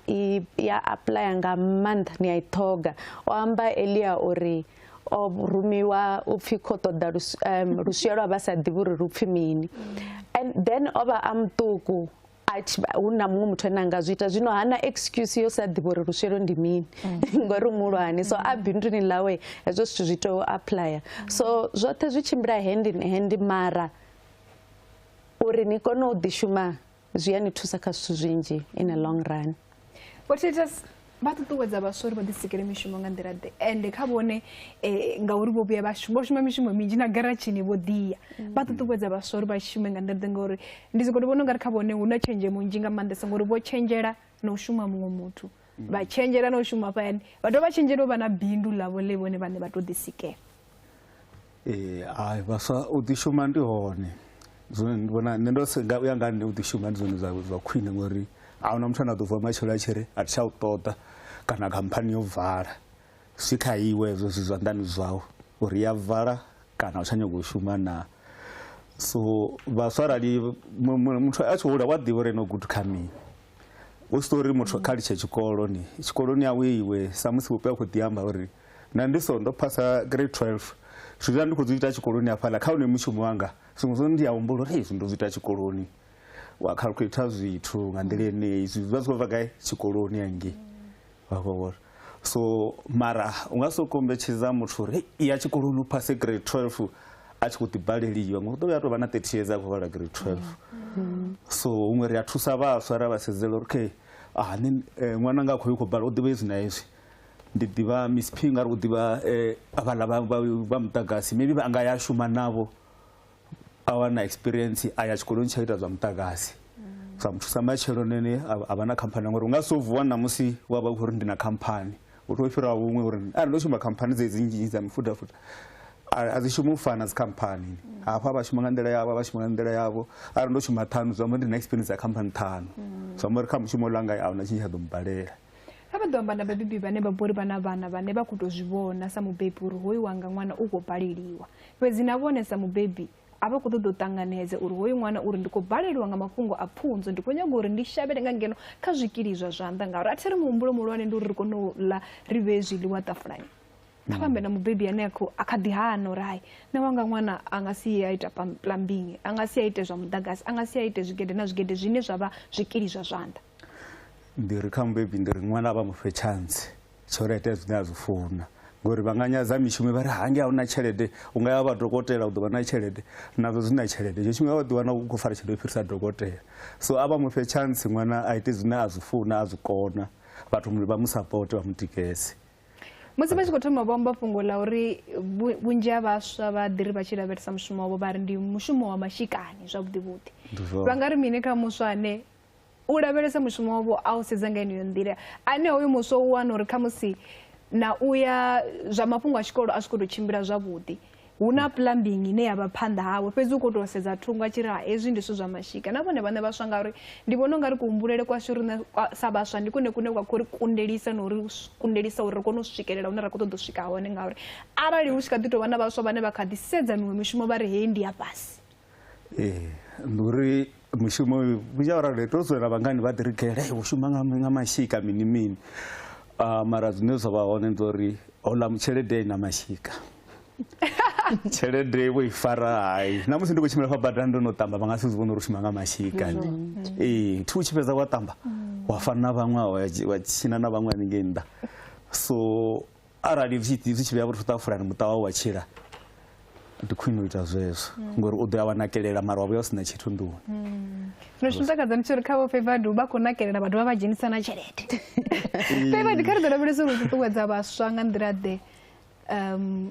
ya applya nga maanḓa, ni a i ṱhoga. O amba earlier uri o rumiwa upfhi khou ṱoḓa luswieḽo lwa vha sa ḓivhi uri lu pfhi mini, and then o vha a muṱuku hu na muṅwe muthu ane a nga zwi ita, zwino hana excuse yo sa ḓivha uri luswieḽo ndi mini ngori muhulwane, so a binduni ḽawe hezwo zwithu zwi tea u applya. So zwoṱhe zwi tshimbila hand in hand, mara uri ni kone u ḓi shuma zwi a ni thusa kha zwithu zwinzhi in a long run. Vho Titus, vha ṱuṱuwedza vhaswa uri vha ḓi sikele mishumo nga nḓila ḓe, ende kha vhone ngauri vho vhuya vha shuma mishumo minzhi na garatshini vho ḓiya, vha ṱuṱuwedza vhaswa uri vha shume nga nḓila ḓe, ngauri ndi soko vhona ungari kha vhone hu na tshenzhemo nnzhi nga maanḓesa, ngori vho tshenzhela na u shuma muṅwe muthu, vha tshenzhela na u shuma fhayani, vha dovha vha tshenzhela u vha na bindu ḽavho ḽe vhone vhaṋe vha tou ḓi sikela. Hai vhaswa u ḓi shuma ndi hone, zwone ndi vhona nṋe ndo senga u ya nga nṋe u ḓi shuma ndi zwone zwa khwine, ngori a huna muthu ane a ḓo vuwa matshelo a tshi ri a thi tsha u ṱoḓa kana khamphani yo vala. Zwi kha iwe hezwo zwi zwanḓani zwau uri ya vala kana u tsha nyaga u shuma na. So vhaswa arali muthu a tshi hula wa ḓivha uri ene o good kha mini, u si uri muthu kha litshe tshikoloni, tshikoloni awe iwe sa musi vhupo a khou ḓi amba uri nda ndi so ndo phasa grade 12, zwithu zwine ndi khou zwi ita tshikoloni hafhaḽa kha une mushumo wanga, zwiṅwe zwone ndi a humbula uri hezwi ndo zwi ita tshikoloni, wa calculator zwithu nga nḓila yeneyi, zwi vha zwi khou bva gai tshikoloni hangei, wa vhona. So mara u nga so kombetshedza muthu uri iya tshikoloni u phase grade 12 a tshi khou ḓi baleliwa, ngori u ḓo vhuya a tou vha na 30 years a khou vhala grade 12. So huṅwe ri a thusa vhaswa ra vha sedzela uri okay, nṋe ṅwana nga khou bala u ḓivha hezwi na hezwi, ndi ḓivha Miss P ngari u ḓivha vhaḽa vha muḓagasi, maybe vha nga ya shuma navho a wana experience a ya tshikoloni tsha ita zwa muḓagasi, zwa muthusa matshelo nene a vha na khamphani, ngori u nga so vuwa ṋamusi wa vha u khou ri ndi na khamphani, u tou fhira huṅwe uri arali ndo shuma khamphani dzedzi nnzhi dza mifutafuta a dzi shumi u fana dzi khamphani, hafha vha shuma nga nḓila yavho, vha shuma nga nḓila yavho, arali ndo shuma ṱhanu zwi amba ndi na experience ya khamphani ṱhanu, zwi amba uri kha mushumo langa a huna tshine tsha ḓo mbalela. Kha vha ḓo amba na vhabebi vhane vha bori vha na vhana vhane vha khou tou zwi vhona sa mubebi uri hoyu wanga ṅwana u khou baleliwa, fhedzi na vhone sa mubebi A vha khou ṱoḓa u ṱanganedza uri hoyu ṅwana uri ndi khou balelwa nga mafhungo a pfunzo, ndi khou nyaga uri ndi shavhele nga ngeno kha zwikili zwa zwanḓa, ngauri a thi ri muhumbulo muhulwane ndi uri ri kone u ḽa ri vhee zwiḽiwa ṱafulani. Kha vha ambe na mubebi ane a kha ḓi hana uri hai nṋe wanga ṅwana a nga si a ita plumbing, a nga si a ite zwa muḓagasi, a nga si a ite zwigede na zwigede zwine zwa vha zwikili zwa zwanḓa. Ndi ri kha mubebi ndi ri ṅwana vha mufhe chance tsho uri a ite zwine a zwi funa, ngori vha nga nyadza mishumo vha ri hange a huna tshelede, u nga ya vha dokotela u ḓo vha na tshelede, nazwo zwi na tshelede. Tshiṅwe tshifhinga vha ḓi wana u khou fara tshelede u fhirisa dokotela. So a vha mufhe chance ṅwana a ite zwine a zwi funa, a zwi kona, vhathu vha mu support, vha mu tikedze. Musi vha tshi khou thoma vho amba fhungo ḽa uri vhunzhi ha vhaswa vha ḓi ri vha tshi lavhelesa mushumo wavho vha ri ndi mushumo wa mashikani zwavhuḓi vhuḓi. Vha nga ri mini kha muswa ane u lavhelesa mushumo wavho a u sedza nga yeneyo nḓila, ane hoyu muswa u wana uri khamusi na uya zwa mafhungo a tshikolo a zwi khou tou tshimbila zwavhuḓi, hu na plumbing ine ya vha phanḓa hawe, fhedzi u khou tou sedza thungo a tshi ri ha hezwi ndi zwithu zwa mashika. Na vhone vhaṋe vhaswa, ngauri ndi vhona ungari kuhumbulele kwashu riṋe sa vhaswa ndi kune kune kwa khou ri kundelisa na uri kundelisa uri ri kone u swikelela hune ra khou ṱoḓa u swika hone, ngauri arali hu tshi kha ḓi tou vha na vhaswa vhane vha kha ḓi sedza miṅwe mishumo vha ri heyi ndi ya fhasi. Ee, ndi uri mushumo vhunzhi ha vharali ri tou dzula na vhangani vha ḓi ri gele u shuma nga mashika mini mini, mara zwine zwa vha hone ndi uri houḽa tshelede na mashika. Tshelede vho i fara hai. Na musi ndi khou tshimbila fha badani ndo no tamba vha nga si zwi vhone uri u shuma nga mashika. Ee, thi u tshi fhedza wa tamba wa fana na vhaṅwe wa tshina na vhaṅwe haningei nnḓa. So arali zwi tshi vhuya vhathu ṱafulani muṱa wau wa tshila, ndi khwine u ita zwezwo ngori u ḓo ya wa nakelela mara wa vhuya u sina tshithu nḓuni. Zwino zwi ntakadza ndi tshi uri kha vho Favored vha khou nakelela vha dovha vha dzhenisa na tshelede. Favored, kha ri ḓo lavhelesa uri u ṱuṱuwedza vhaswa nga nḓila ḓe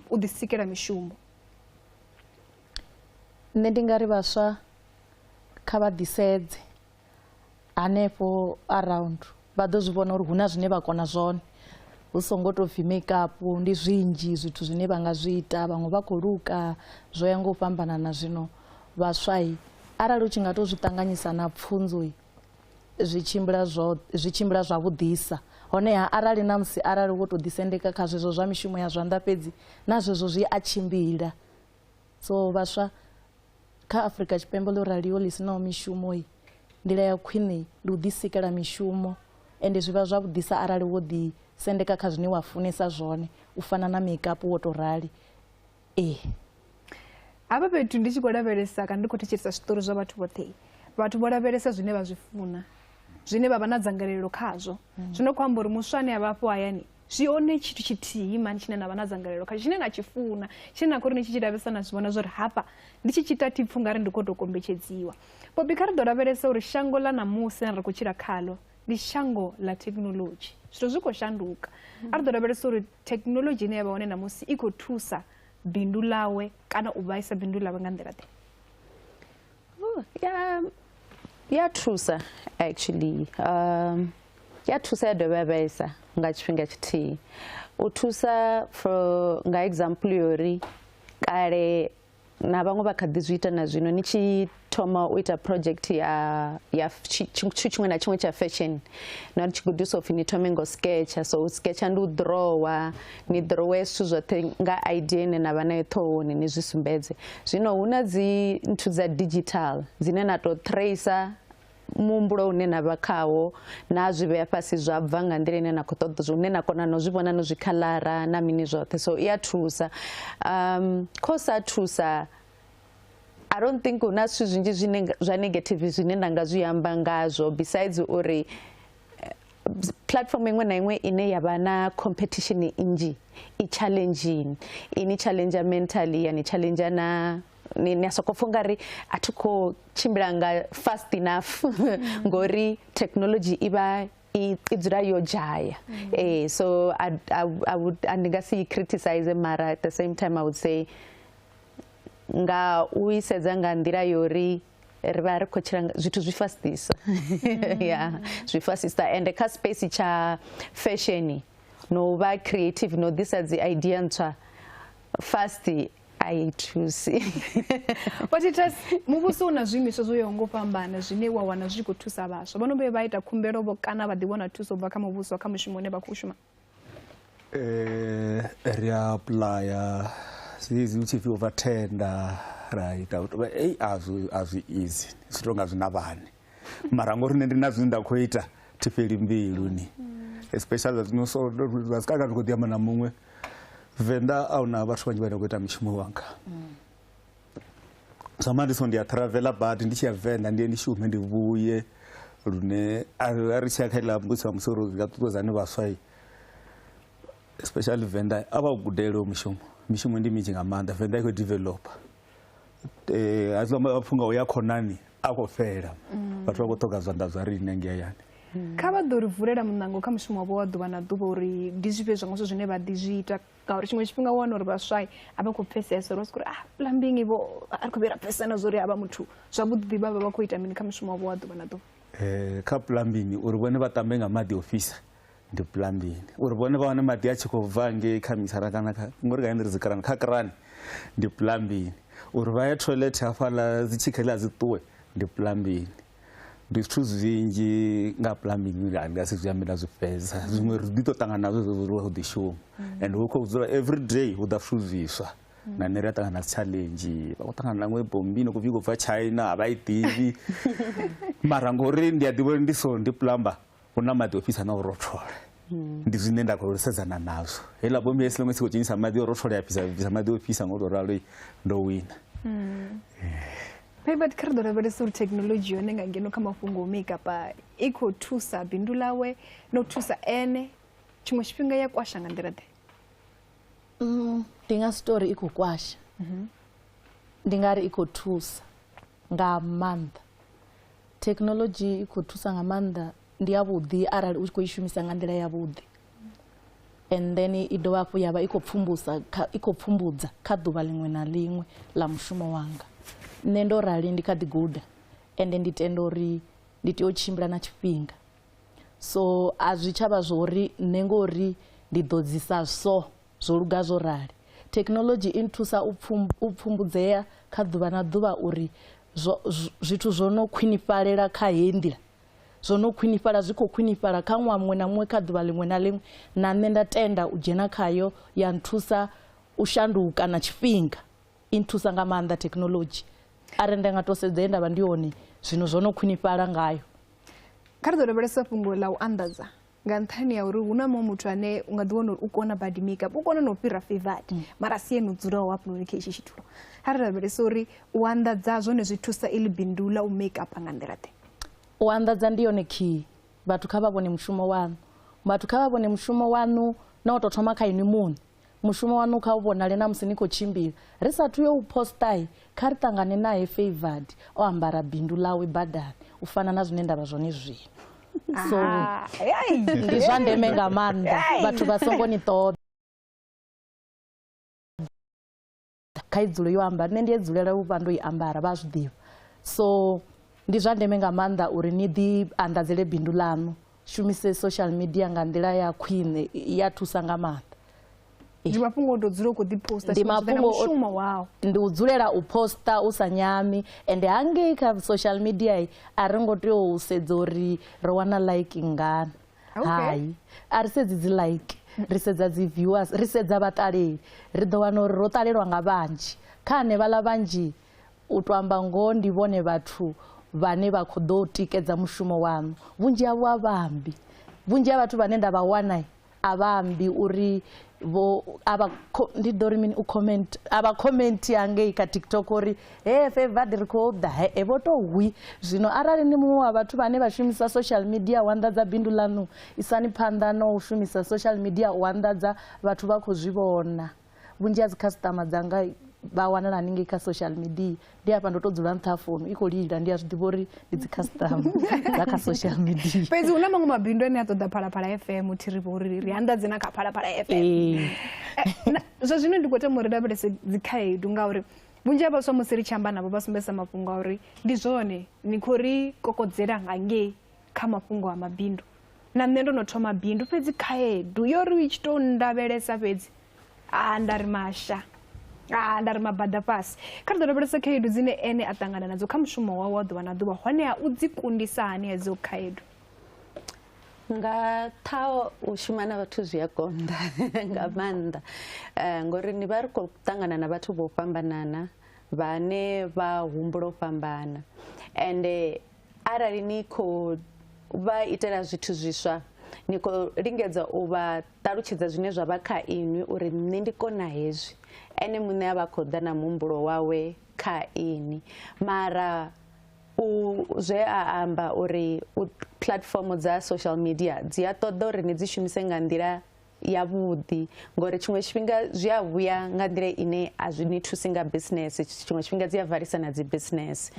u ḓi sikela mishumo. Nṋe ndi nga ri vhaswa kha vha ḓisedze hanefho around, vha ḓo zwi vhona uri hu na zwine vha kona zwone, hu songo tou pfhi makeup, ndi zwinzhi zwithu zwine vha nga zwi ita, vhaṅwe vha khou luka, zwo ya nga u fhambanana. Zwino vhaswa arali u tshi nga tou zwi ṱanganyisa na pfunzo zwi tshimbila zwi tshimbila zwavhuḓisa. Honeha arali na musi arali wo tou ḓisendeka kha zwezwo zwa mishumo ya zwanḓa fhedzi, na zwezwo zwi a tshimbila. So vhaswa kha Afrika Tshipembe ḽo raliho ḽi sinaho mishumo, nḓila ya khwine ndi u ḓisikela mishumo, ende zwi vha zwavhuḓisa arali wo ḓisendeka kha zwine wa funesa zwone, u fana na makeup wo tou rali. Ee. Hafha fhethu ndi tshi khou lavhelesa kana ndi khou thetshelesa zwiṱori zwa vhathu vhoṱhe, vhathu vho lavhelesa zwine vha zwi funa, zwine vha vha na dzangalelo khazwo. Zwino khou amba uri muswa ane a vha afho hayani zwi hone tshithu tshithihi mani tshine na vha na dzangalelo khatsho, tshine na tshi funa, tshine na khou ri ni tshi tshi lavhelesa na zwi vhona zwa uri hafha ndi tshi tshi ita thi pfhi ungari ndi khou tou kombetshedziwa. Poppy, kha ri ḓo lavhelesa uri shango ḽa ṋamusi ḽine ra khou tshila khaḽo ndi shango ḽa thekhinoḽodzhi, zwithu zwi khou shanduka. A ri ḓo lavhelesa uri thekhinoḽodzhi ine ya vha hone ṋamusi i khou thusa bindu ḽawe kana u vhaisa bindu ḽawe nga nḓila ḓe? Ya thusa actually. Ya thusa ya dovha ya vhaisa nga tshifhinga tshithihi. U thusa for nga example yori kale na vhaṅwe vha kha ḓi zwi ita na zwino, ni tshi thoma u ita project ya tshithu tshiṅwe na tshiṅwe tsha fashion, na ri tshi gudiswa upfhi ni thome ngo sketcha. So u sketcha ndi u drawa, ni drawe zwithu zwoṱhe nga idea ine na vha nayo ṱhohoni ni zwi sumbedze. Zwino hu na dzi nthu dza digital dzine na tou tracer muhumbulo une na vha khawo, na zwi vhea fhasi zwa bva nga nḓila ine na khou ṱoḓa, zwine na kona no zwi vhona no zwi khalara na mini zwoṱhe. So i a thusa. Kho sa thusa, I don't think hu na zwithu zwinzhi zwine zwa negative zwine nda nga zwi amba ngazwo, besides uri platform iṅwe na iṅwe ine ya vha na competition nnzhi i challenging, i ni challenge mentally, ya ni challenge na ni a soko pfha ungari a thi khou tshimbila nga fast enough ngori technology i vha i dzula yo dzhaya. So I would ndi nga si criticize, mara at the same time I would say nga u i sedza nga nḓila yori ri vha ri khou tshila zwithu zwi fastisa. Yeah, zwi fastisa, and kha space tsha fashion no vha creative no ḓisa dzi idea ntswa fast a i thusi. But muvhuso u na zwiimiswa zwo yaho ngo fhambana zwine wa wana zwi khou thusa vhaswa. Vho no vhuya vha ita khumbelo vho kana vha ḓi wana thuso ubva kha muvhuso kha mushumo une vha khou shuma? Ri a apply zwezwi hu tshi pfhi over tender, ra ita ei a zwi easy zwi tonga zwi na vhane mara ngori nṋe ndi na zwine nda khou ita thi fheli mbilu ni especially zwino so vha sika ndi khou ḓi amba na muṅwe Venḓa a huna vhathu vhanzhi vhane khou ita mishumo wanga. Zwa ndi so ndi a travela badi ndi tshi ya Venḓa ndi ye ndi shume ndi vhuye lune a ri tshi ya kha iḽa mbudziso musi uri nga ṱuṱuwedzani vhaswa especially Venḓa a vha gudele mishumo mishumo ndi minzhi nga maanḓa Venḓa i khou developer a zwi amba pfunga u ya khonani a khou fhela vhathu vha khou ṱhoga zwanḓa zwa riṋe ngei hayani. Kha vha ḓo ri vulela muṋango kha mushumo wavho wa ḓuvha na ḓuvha uri ndi zwifhio zwiṅwe zwithu zwine vha ḓi zwi ita ngauri tshiṅwe tshifhinga u wana uri vhaswa a vha khou pfesesa uri vha sokou ri ah plumbing vho a ri khou vhuya ra pfesesa na zwa uri havha muthu zwavhuḓi vha vha vha khou ita mini kha mushumo wavho wa ḓuvha na ḓuvha. Kha plumbing uri vhone vha tambe nga maḓi o fhisa ndi plumbing, uri vhone vha wane maḓi a tshi khou bva ngei kha misara kana kha ngori kha ri dzi krani kha krani ndi plumbing, uri vha ye toilet hafhaḽa dzi tshikheḽa dzi ṱuwe ndi plumbing. Ndi zwithu zwinzhi nga plumbing ndi nga si zwi ambe nda zwi fhedza zwiṅwe ri ḓi to ṱangana nazwo zwezwo ri khou ḓi shuma and hu khou dzula every day hu ḓa zwithu zwiswa na nṋe ri a ṱangana na challenge vha khou ṱangana na ṅwe bombi no khou bvi khou bva China a vha i ḓivhi mara ngori ndi a ḓivha uri ndi so ndi plumber hu na maḓi o fhisa na u rothola ndi zwine nda khou sedzana nazwo heiḽa bombi hesi ḽiṅwe tshi khou dzhenisa maḓi o rothola ya fhisa maḓi o fhisa ngo to ralo ndo wina. Favored kha ri ḓo lavhelesa uri thekhinoḽodzhi yone nga ngeno kha mafhungo o makeup i khou thusa bindu ḽawe no thusa ene tshiṅwe tshifhinga ya kwasha nga nḓila ḓe? Ndi nga si tori i khou kwasha, ndi nga ri i khou thusa nga maanḓa. Thekhinoḽodzhi i khou thusa nga maanḓa, ndi yavhuḓi arali u tshi khou i shumisa nga nḓila yavhuḓi. And then i dovha hafhu ya vha i khou pfumbusa i khou pfumbudza kha ḓuvha ḽiṅwe na ḽiṅwe ḽa mushumo wanga. Nṋe ndo rali ndi kha ḓi guda ende ndi tenda uri ndi tea u tshimbila na tshifhinga, so a zwi tshavha zwo uri nṋe ngori ndi ḓo dzisa so zwo luga zwo rali. Thekhinoḽodzhi i nthusa u pfumbudzea kha ḓuvha na ḓuvha uri zwithu zwo no khwinifhalela kha heyi nḓila zwo no khwinifhala zwi khou khwinifhala kha ṅwaha muṅwe na muṅwe kha ḓuvha ḽiṅwe na ḽiṅwe, na nṋe nda tenda u dzhena khayo ya nthusa u shanduka na tshifhinga. I nthusa nga maanḓa thekhinoḽodzhi arali nda nga to sedza ye nda vha ndi hone zwino zwo no khwinifhala ngayo. Kha ri ḓo lavhelesa fhungo ḽa u anḓadza nga nṱhani ya uri hu na muṅwe muthu ane u nga ḓi wana uri u kona badi makeup u kona na u fhira Favored mara si ene u dzulaho hafhanoni kha itshi tshitulo. Kha ri lavhelesa uri u anḓadza zwone zwi thusa iḽi bindu ḽa u makeup nga nḓila ḓe? U anḓadza ndi yone key, vhathu kha vha vhone mushumo waṋu, vhathu kha vha vhone mushumo waṋu na u tou thoma kha inwi muṋe. Mushumo waṋu kha u vhonale na musi ni khou tshimbila ri sathu yo u posta kha ri ṱangane nae Favored o ambara bindu ḽawe badani u fana na zwine nda vha zwone zwino. So ndi zwa ndeme nga maanḓa vhathu vha songo ni ṱoḓa kha i dzule yo ambara, nṋe ndi e dzulela u vha ndo i ambara vha zwi ḓivha. So ndi zwa ndeme nga maanḓa uri ni ḓi anḓadzele bindu ḽaṋu, shumise social media nga nḓila ya khwine, ya thusa nga maanḓa. Ndi mafhungo o tou dzula u khou ḓi posta, ndi mafhungo mushumo wao ndi u dzulela u posta u sa nyami. Ende hangei kha social media a ri ngo tea u sedza uri ro wana like ngana, hai a ri sedzi dzi like, ri sedza dzi viewers, ri sedza vhaṱaleli. Ri ḓo wana uri ro ṱalelwa nga vhanzhi, kha hanevhaḽa vhanzhi u to amba ngoho ndi vhone vhathu vhane vha khou ḓo tikedza mushumo waṋu. Vhunzhi havho a vha ambi, vhunzhi ha vhathu vhane nda vha wana a vha ambi uri vho a vha ndi ḓo ri mini u comment, a vha comment hangei kha TikTok uri he Favored ri khou ḓa, he vho to hwi. Zwino arali ni muṅwe wa vhathu vhane vha shumisa social media u anḓadza bindu ḽaṋu, isani phanḓa no u shumisa social media u anḓadza, vhathu vha khou zwi vhona. Vhunzhi ha dzi customer dzanga vha wanala haningei kha social media, ndi hafha ndo to dzula nṱha ha founu i khou lila, ndi a zwi ḓivha uri ndi dzi customer dza kha social media. Fhedzi hu na maṅwe mabindu ane a ṱoḓa Phalaphala FM thi ri vho uri ri anḓadze na kha Phalaphala FM. Zwa zwino ndi khou tama uri lavhelese dzi khaedu ngauri vhunzhi ha vhaswa musi ri tshi amba navho vha sumbedzisa mafhungo a uri ndi zwone ni khou ri kokodzela nga ngei kha mafhungo a mabindu. Na nṋe ndo no thoma bindu fhedzi khaedu yo ri i tshi tou ndavhelesa fhedzi nda ri masha, nda ri mabada fhasi. Kha ri ḓo lavhelesa khaedu dzine ene a ṱangana nadzo kha mushumo wawe wa ḓuvha na ḓuvha, honeha u dzi kundisa hani hedzo khaedu? Nga ṱhaho u shuma na vhathu zwi a konḓa nga maanḓa ngori ni vha ri khou ṱangana na vhathu vho fhambanana. Vhane vha humbula u fhambana, ende arali ni khou vha itela zwithu zwiswa, ni khou lingedza u vha ṱalutshedza zwine zwa vha kha inwi uri nṋe ndi kona hezwi, ene muṋe a vha khou ḓa na muhumbulo wawe kha ini. Mara u zwe a amba uri platform dza social media dzi a ṱoḓa uri ni dzi shumise nga nḓila ya vhuḓi, ngori tshiṅwe tshifhinga zwi a vhuya nga nḓila ine a zwi ni thusi nga business, tshiṅwe tshifhinga dzi a valisa na dzi business.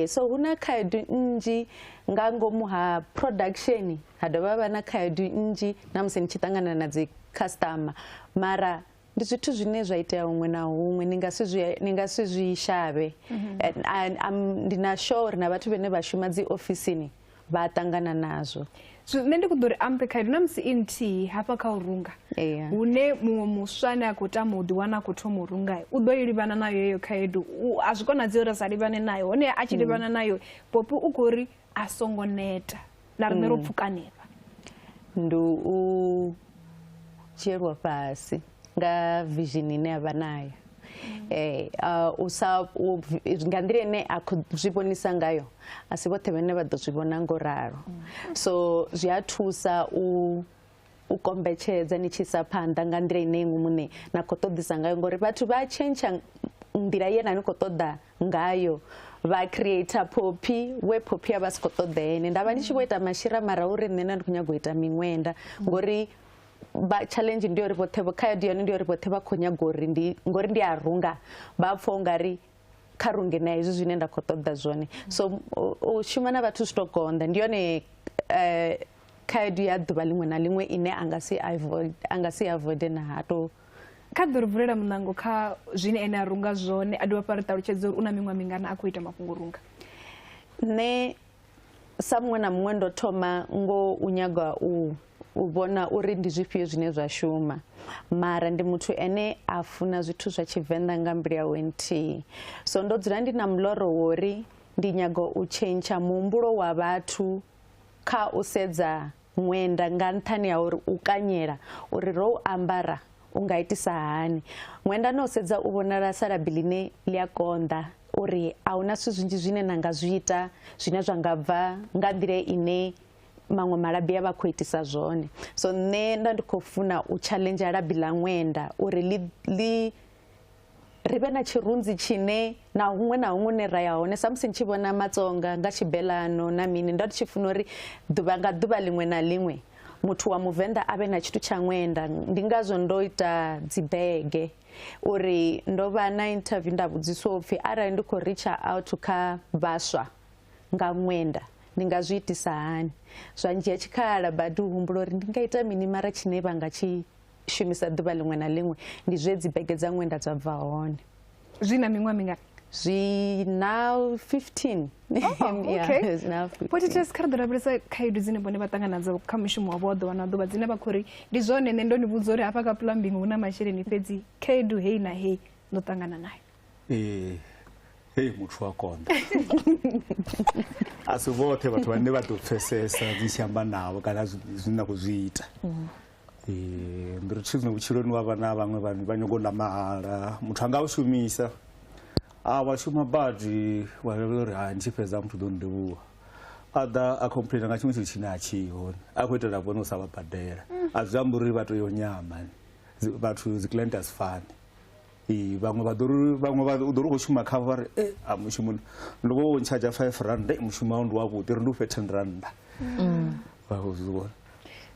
So hu na khaedu nnzhi nga ngomu ha production, ha dovha vha na khaedu nnzhi na musi ni tshi ṱangana na dzi customer, mara ndi zwithu zwine zwa itea huṅwe na huṅwe, ni nga si zwi shavhe. Ndi na sure uri na vhathu vhane vha shuma dzi ofisini vha ṱangana nazwo. So nṋe ndi khou ḓo uri ambe khaedu na musi i nthihi hafha kha u runga, hune muṅwe muswa ane a khou tama u ḓiwana a khou thoma u runga u ḓo i livhana nayo heyo khaedu, a zwi konadzei uri a sa livhane nayo, hone a tshi livhana nayo Poppy u khou ri a songo neta, na riṋe ro pfuka hanefha. Ndi u dzhielwa fhasi nga vision ine a vha nayo, u sa nga nḓila ine a khou zwi vhonisa ngayo a si vhoṱhe vhane vha ḓo zwi vhona ngo ralo. So zwi a thusa u kombetshedza ni tshi isa phanḓa nga nḓila ine iṅwe muṋe na khou ṱoḓisa ngayo, ngori vhathu vha tshentsha nḓila ye na ni khou ṱoḓa ngayo, vha creator Poppy we Poppy a vha si khou ṱoḓa ene. Nda vha ndi tshi vho ita mashira mara uri nṋe nda ndi khou nyaga u ita miṅwenda, ngori ba challenge ndi uri vhoṱhe khaedu yone ndi uri vhoṱhe vha khou nyaga uri ndi ngori ndi a runga, vha pfha ungari kha runge na hezwi zwine nda khou ṱoḓa zwone. So u shuma na vhathu zwi to konḓa, ndi yone khaedu ya ḓuvha ḽiṅwe na ḽiṅwe ine a nga si avoid na ha to. Kha ḓo ri vulela muṋango kha zwine ene a runga zwone, a dovha fha ri ṱalutshedza uri u na miṅwaha mingana a khou ita mafhungo runga. Nṋe sa muṅwe na muṅwe ndo thoma ngo u nyaga u vhona uri ndi zwifhio zwine zwa shuma, mara ndi muthu ene a funa zwithu zwa Tshivenḓa nga mbilu yawe nthihi. So ndo dzula ndi na muloro wori ndi nyaga u tshentsha muhumbulo wa vhathu kha u sedza ṅwenda nga nṱhani ha uri u kanyela uri ro u ambara u nga itisa hani. Ṅwenda no sedza u vhonala sa labi ḽine ḽi a konḓa, uri a huna zwithu zwinzhi zwine na nga zwi ita zwine zwa nga bva nga nḓila ine maṅwe malabi a vha khou itisa zwone. So nṋe nda ndi khou funa u challenge labi ḽa ṅwenda uri ḽi ri vhe na tshirunzi tshine na huṅwe na huṅwe hune ra ya hone. Sa musi ndi tshi vhona Matsonga nga tshibelano na mini, nda ndi tshi funa uri ḓuvha nga ḓuvha ḽiṅwe na ḽiṅwe muthu wa Muvenḓa a vhe na tshithu tsha ṅwenda. Ndi ngazwo ndo ita dzi bege, uri ndo vha na interview nda vhudziswa upfhi arali ndi khou reacha out kha vhaswa nga ṅwenda ndi nga zwi itisa hani. Zwa ndzhia tshikhala badi u humbula uri ndi nga ita mini mara tshine vha nga tshi shumisa ḓuvha ḽiṅwe na ḽiṅwe, ndi zwe dzi bege dza ṅwenda dza bva hone. Zwi na miṅwaha mingana? Zwi na 15. Oh, okay. Potitesi, kha ri ḓo lavhelesa khaedu dzine vhone vha ṱangana nadzo kha mushumo wavho wa ḓuvha na ḓuvha, dzine vha khou ri ndi zwone nṋe ndo ni vhudza uri hafha kha plumbing hu na masheleni, fhedzi khaedu heyi na heyi ndo ṱangana nayo. Hei muthu wa konḓa. A si vhoṱhe vhathu vhane vha ḓo pfesesa dzi tshi amba navho kana zwine na khou zwi ita. Ndi ri tshizwe vhutshiloni wa vha na vhaṅwe vha nyago ḽa mahala, muthu anga u shumisa a wa shuma badi wa lavhelela uri ha ndi tshi fhedza muthu ḓo nndivhuwa, a ḓa a complaina nga tshiṅwe tshithu tshine a tshiho, a khou itela vhone u sa vha badela. A zwi amba uri vha tea u nyama, vhathu dzi client a si fani. Vhaṅwe vha ḓo ri, vhaṅwe vha ḓo ri khou shuma khavho vha ri a mushumo ndi vho ntshadzha 5 rand, mushumo wau ndi wavhuḓi, ri ndi u fhe 10 rand. Vha khou zwi vhona.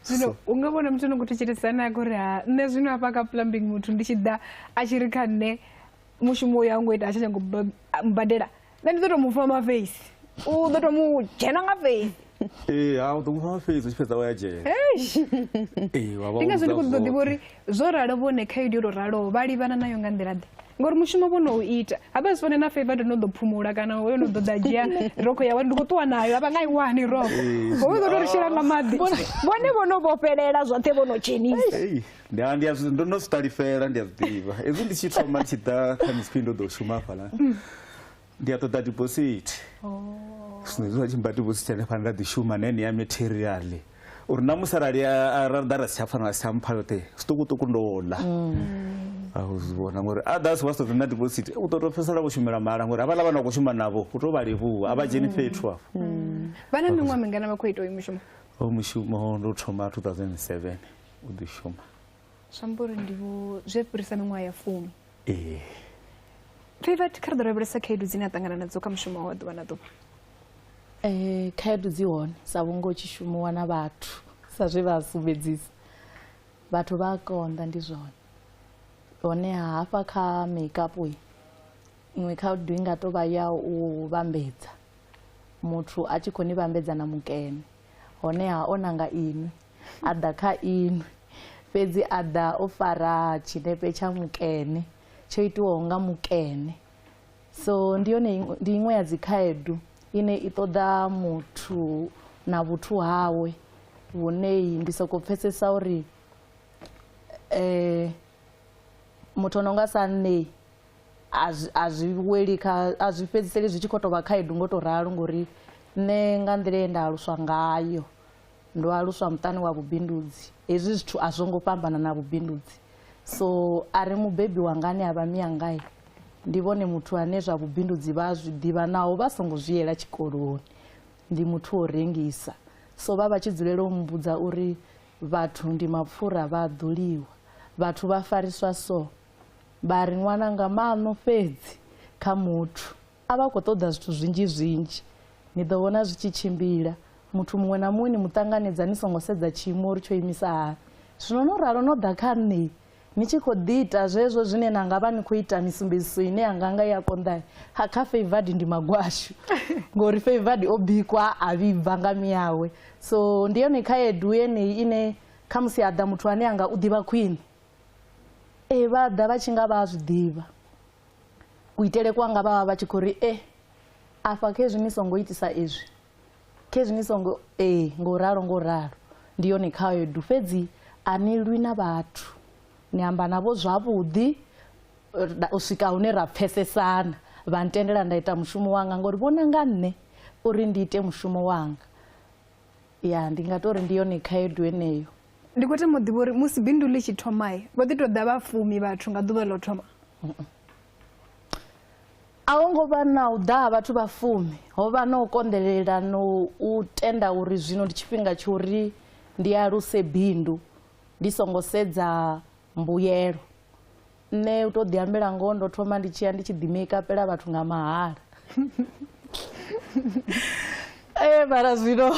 Zwino u nga vhona muthu no khou thetshelesa naye uri ha nṋe zwino hafha kha plumbing muthu ndi tshi ḓa a tshi ri kha nṋe mushumo uyu a ngo ita a tsha nyago mbadela, nṋe ndi ḓo to mu fha mafeisi, u ḓo to mu dzhena nga feisi. Ha u ḓo mu fha mafeisi u tshi fhedza wa ya dzhele. Wa vha Ndi ngazwo ndi khou ṱoḓa u vhudza ḓivha uri zwo ralo vhone khaedu yo to raloho vha livhana nayo nga nḓila ḓe, ngori mushumo vho no u ita hafha zwi fane na favor ndo no ḓo phumula kana hoyo no ḓo ḓa dzhia rokho yawe ndi khou ṱuwa nayo a vha nga i wani rokho, hoyo ḓo to ri shela nga maḓi, vhone vho no vhofhelela zwoṱhe vho no dzhenisa. Ndo no zwi ṱalifhela, ndi a zwi ḓivha. Hezwi ndi tshi thoma ndi tshi ḓa kha Miss P ndo ḓo shuma hafhaḽa, ndi a ṱoḓa deposit. Zwino hezwi vha tshi mpha deposit hanefha nda ḓi shuma na heneya material, uri na musi arali ra ḓa ra si tsha pfana, ra si tsha mpha yoṱhe zwiṱukuṱuku ndo ḽa. A u zwi vhona ngori others wa ṱoḓa na deposit u ḓo to fhedzisela vho shumela mahala ngori havhaḽa vhana khou shuma navho u to vha livhuwa a vha dzheni fhethu afho. Vha na miṅwaha mingana vha khou ita uyu mushumo? O mushumo ndo thoma 2007 u ḓi shuma. Zwi amba uri ndi vho zwi fhirisa miṅwaha ya 10. Ee. Favored kha ri ḓo lavhelesa khaedu dzine a ṱangana nadzo kha mushumo wa ḓuvha na ḓuvha. Khaedu dzi hone sa vhunga u tshi shumiwa na vhathu sa zwe vha sumbedzisa. Vhathu vha a konḓa ndi zwone. Honeha hafha kha makeup iṅwe khaedu i nga tou vha ya u vhambedza. Muthu a tshi khou ni vhambedza na mukene. Honeha o nanga inwi, a ḓa kha inwi. Fhedzi a ḓa o fara tshinepe tsha mukene, tsho itiwaho nga mukene. So ndi yone ndi iṅwe ya dzi khaedu ine i ṱoḓa muthu na vhuthu hawe vhune ndi soko pfesesa uri muthu no nga sa nṋe a zwi weli kha a zwi fhedziseli zwi tshi khou tou vha khaedu ngo to ralo ngori nṋe nga nḓila ye nda aluswa ngayo ndo aluswa muṱani wa vhubindudzi. Hezwi zwithu a zwo ngo fhambana na vhubindudzi. So a ri mubebi wanga ane a vha mianga ndi vhone muthu ane zwa vhubindudzi vha zwi ḓivha naho vha songo zwi yela tshikoloni. Ndi muthu wo rengisa. So vha vha tshi dzulela u mmbudza uri vhathu ndi mapfura vha ḓuliwa. Vhathu vha fariswa so. Vha ri ṅwana nga maṋo fhedzi kha muthu. A vha khou ṱoḓa zwithu zwinzhi zwinzhi. Ni ḓo vhona zwi tshi tshimbila. Muthu muṅwe na muṅwe ni mu ṱanganedza ni songo sedza tshiimo uri tsho imisa hani. Zwino no ralo no ḓa kha nṋe ni tshi khou ḓi ita zwezwo zwine na nga vha ni khou ita misumbedziso ine ya nga nga ya konḓa. Ha kha Favored ndi magwashu. Ngori Favored o bikwa a vhibva nga miyawe. So ndi yone khaedu yeneyi ine khamusi a ḓa muthu ane anga u ḓivha khwine. Vha ḓa vha tshi nga vha zwi ḓivha. Kuitele kwanga vha vha tshi khou ri afha khezwi ni songo itisa izwi. Khezwi ni songo ngo ralo ngo ralo. Ndi yone khaedu fhedzi a ni lwi na vhathu. Ni amba navho zwavhuḓi u swika hune ra pfesesana. Vha ntendela nda ita mushumo wanga ngori vhona nga nṋe uri ndi ite mushumo wanga. Ya ndi nga tori ndi yone khaedu yeneyo. Ndi khou tama u ḓivha uri musi bindu ḽi tshi thoma vho ḓi tou ḓa vha 10 vhathu nga ḓuvha ḽo thoma. A ho ngo vha na u ḓa vhathu vha 10, ho vha na u konḓelela no u tenda uri zwino ndi tshifhinga tsho uri ndi aluse bindu ndi songo sedza mbuyelo. Nṋe u to ḓi ambela ngoho ndo thoma ndi tshi ya ndi tshi ḓi make-upela vhathu nga mahala. Mara zwino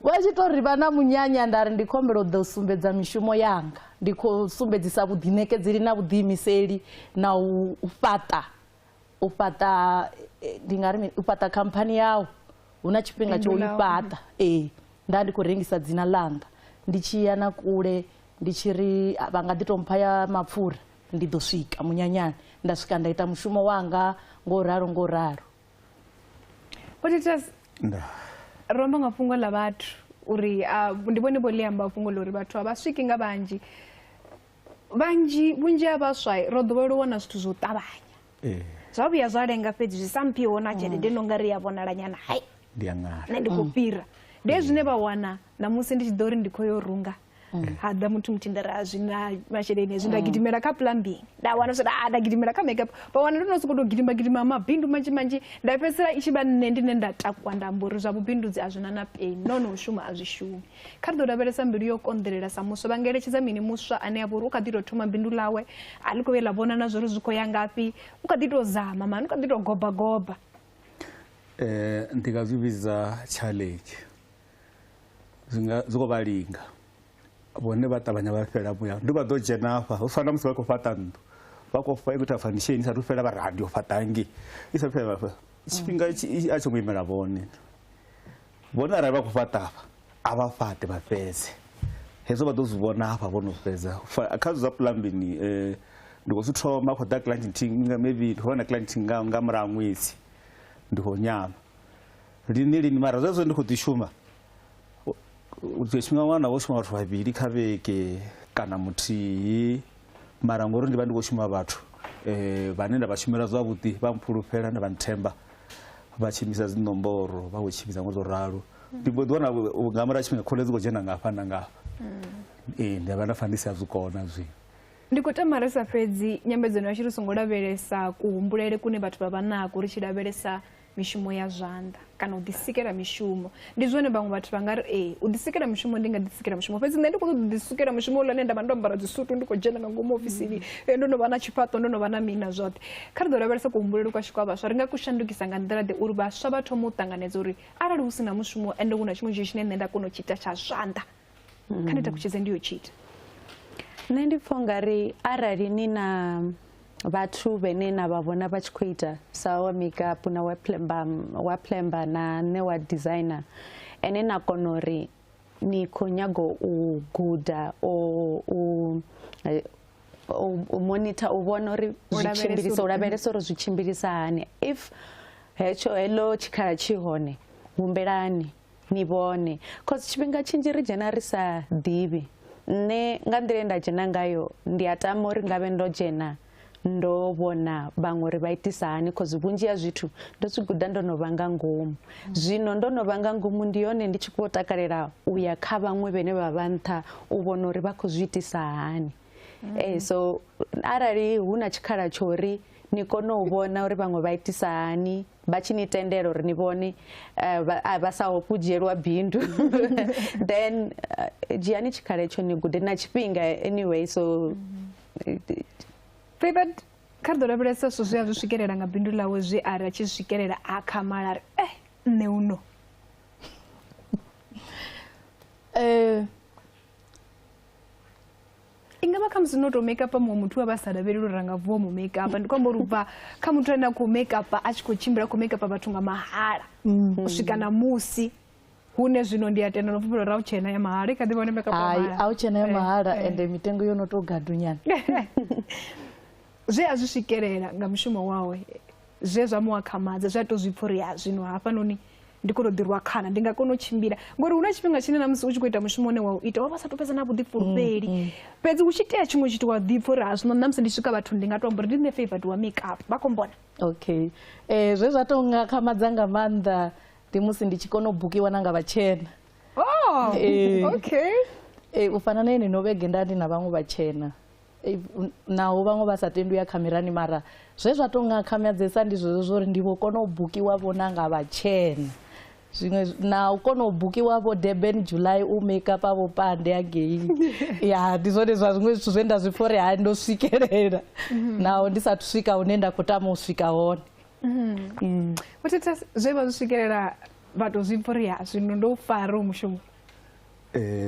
vha tshi to ri vha na munyanya nda ri ndi khombela u ḓo sumbedza mishumo yanga. Ndi khou sumbedzisa vhuḓiṋekedzeli na vhuḓiimiseli na u fhaṱa. U fhaṱa ndi nga ri u fhaṱa khamphani yau. Hu na tshifhinga tsho u i fhaṱa. Nda ndi khou rengisa dzina ḽanga. Ndi tshi ya na kule ndi tshi ri vha nga ḓi to mpha ya mapfura ndi ḓo swika munyanyani. Nda swika nda ita mushumo wanga ngo ralo ngo ralo. Ro amba nga fhungo ḽa vhathu uri ndi vhone vho ḽi amba fhungo ḽa uri vhathu a vha swiki nga vhanzhi. Vhanzhi vhunzhi ha vhaswa ro ḓowela u wana zwithu zwo ṱavhanya. Zwa vhuya zwa lenga fhedzi zwi sa mphiho na tshelede no nga ri ya vhonala nyana. Hai. Ndi a ṅala. Nṋe ndi khou fhira. Ndi hezwi zwine vha wana ṋamusi ndi tshi ḓo ri ndi khou yo runga. Ha ḓa muthu muthihi nda ri a zwi na masheleni hezwi nda gidimela kha plumbing. Nda wana zwi nda gidimela kha makeup. Vha wana ndo no sokou tou gidima gidima mabindu manzhi manzhi. Nda fhedzisela i tshi vha nṋe ndine nda takuwa nda amba uri zwa vhubindudzi a zwi na na peni. No no shuma a zwi shumi. Kha ri ḓo lavhelesa mbilu yo konḓelela sa muswa. Vha nga eletshedza mini muswa ane a vha uri u kha ḓi tou thoma bindu ḽawe, a ḽi khou vhuya ḽa vhona na zwori zwi khou ya ngafhi, u kha ḓi tou zama mani, u kha ḓi tou goba goba. Ndi nga zwi vhidza challenge. Zwi nga zwi khou vha linga. Vhone vha ṱavhanya vha fhela muya. Ndi vha ḓo dzhena hafha, hu fana musi vha khou fhaṱa nnḓu. Vha khou ita foundation i sathu fhela vha ri ndi yo fhaṱa ngei. I sa fhela vha fhela. Tshifhinga a tsho ngo imela vhone. Vhone arali vha khou fhaṱa hafha, a vha fhaṱe vha fhedze. Hezwo vha ḓo zwi vhona hafha vho no fhedza. Kha zwa plumbing ndi khou zwi thoma khou ḓa client nthihi, maybe ndi khou vha na client nga murahu ha ṅwedzi. Ndi khou nyama. Lini lini mara zwezwo ndi khou ḓi shuma. U tshifhinga wana wo shuma vhathu vhavhili kha vhege kana muthihi mara ngori ndi vha ndi khou shuma vhathu vhane nda vha shumela zwavhuḓi vha mpfulufhela nda vha nthemba vha tshimisa dzinomboro vha khou tshimbidza ngo to ralo. Ndi mbo ḓi wana nga murahu tshifhinga khole dzi khou dzhena ngafha na ngafha. Nda vha nda pfa ndi si a zwi kona zwino. Ndi khou tama ri sa fhedzi nyambedzano yashu ri songo lavhelesa kuhumbulele kune vhathu vha vha nako ri tshi lavhelesa mishumo ya zwanḓa kana u ḓisikela mishumo. Ndi zwone vhaṅwe vhathu vha nga ri ee u ḓisikela mishumo ndi nga ḓisikela mishumo, fhedzi nṋe ndi khou ṱoḓa u ḓisikela mishumo houḽa nda vha ndo ambara dzisutu ndi khou dzhena nga ngomu ofisini, ndo no vha na tshifhaṱo, ndo no vha na mini na zwoṱhe. Kha ri ḓo lavhelesa kuhumbulele kwashu kwa vhaswa, ri nga kushandukisa nga nḓila ḓe uri vhaswa vha thome u ṱanganedza uri arali hu si na mushumo ende hu na tshiṅwe tshithu tshine nṋe nda kona u tshi ita tsha zwanḓa, kha ndi takutshedze ndi yo tshi ita. Nṋe ndi pfha ungari arali ni na vhathu vhene na vha vhona vha tshi khou ita sa wa makeup na wa plumber na nṋe wa designer, ene na kona uri ni khou nyaga u guda u monitor, u vhona uri zwi tshimbilisa, u lavhelesa uri zwi tshimbilisa hani. If hetsho heḽo tshikhala tshi hone, humbelani ni vhone, cause tshifhinga tshinzhi ri dzhena ri sa ḓivhi. Nṋe nga nḓila nda dzhena ngayo ndi a tama uri ngavhe ndo dzhena ndo vhona vhaṅwe uri vha itisa hani, cause vhunzhi ha zwithu ndo zwi guda ndo no vha nga ngomu. Zwino ndo no vha nga ngomu ndi yone ndi tshi khou takalela u ya kha vhaṅwe vhene vha vha nṱha u vhona uri vha khou zwi itisa hani. So arali hu na tshikhala tsho uri ni kone u vhona uri vhaṅwe vha itisa hani, vha tshi ni tendela uri ni vhone, vha sa hofhi u dzhielwa bindu, then dzhiani tshikhala itsho ni gude na tshifhinga anyway. So Favored, kha ri ḓo lavhelesa zwithu zwe a zwi swikelela nga bindu ḽawe, zwe a ri a tshi swikelela a khamala a ri nṋe uno. I nga vha khamusi no tou make-up muṅwe muthu wa vha sa lavheleli uri nga vuwa mu make-up. Ndi khou amba uri u bva kha muthu ane a khou make-up a tshi khou tshimbila khou make-up vhathu nga mahala u swika namusi hune zwino ndi a tenda no fhufhela uri a u tshena ya mahala, i kha ḓi vha hone make-up ya mahala. A u tshena ya mahala ende mitengo yo no tou gadunyana. Zwe a zwi swikelela nga mushumo wawe, zwe zwa mu akhamadza, zwe a tou zwi pfha uri ya zwino hafhanoni ndi khou tou ḓirwa khana, ndi nga kona u tshimbila. Ngori hu na tshifhinga tshine na musi u tshi khou ita mushumo une wa u ita wa vha sa tou fhedza na vhuḓifulufheli, fhedzi hu tshi itea tshiṅwe tshithu wa ḓipfha uri ha zwino na musi ndi swika vhathu ndi nga to amba uri ndi nṋe Favored wa makeup, vha khou mbona. Okay, zwe zwa tou ngakhamadza nga maanḓa ndi musi ndi tshi kona u bukiwa na nga vhatshena. Oh, okay. U fana na ene no vhege nda ndi na vhaṅwe vhatshena, naho vhaṅwe vha sa tendi u ya khamerani, mara zwe zwa tou ngakhamadzesa ndi zwezwo zwo uri ndi vho kona u bukiwa vhona nga vhatshena. Zwiṅwe na u kona u bukiwa vho Durban July u make-up vho Pande hangei. Ya ndi zwone zwa zwiṅwe zwithu zwe nda zwi pfha uri hai ndo swikelela, naho ndi sathu swika hune nda khou tama u swika hone. Vho Titus, zwe vha zwi swikelela vha tou zwi pfha uri ya zwino ndo fara u mushumo?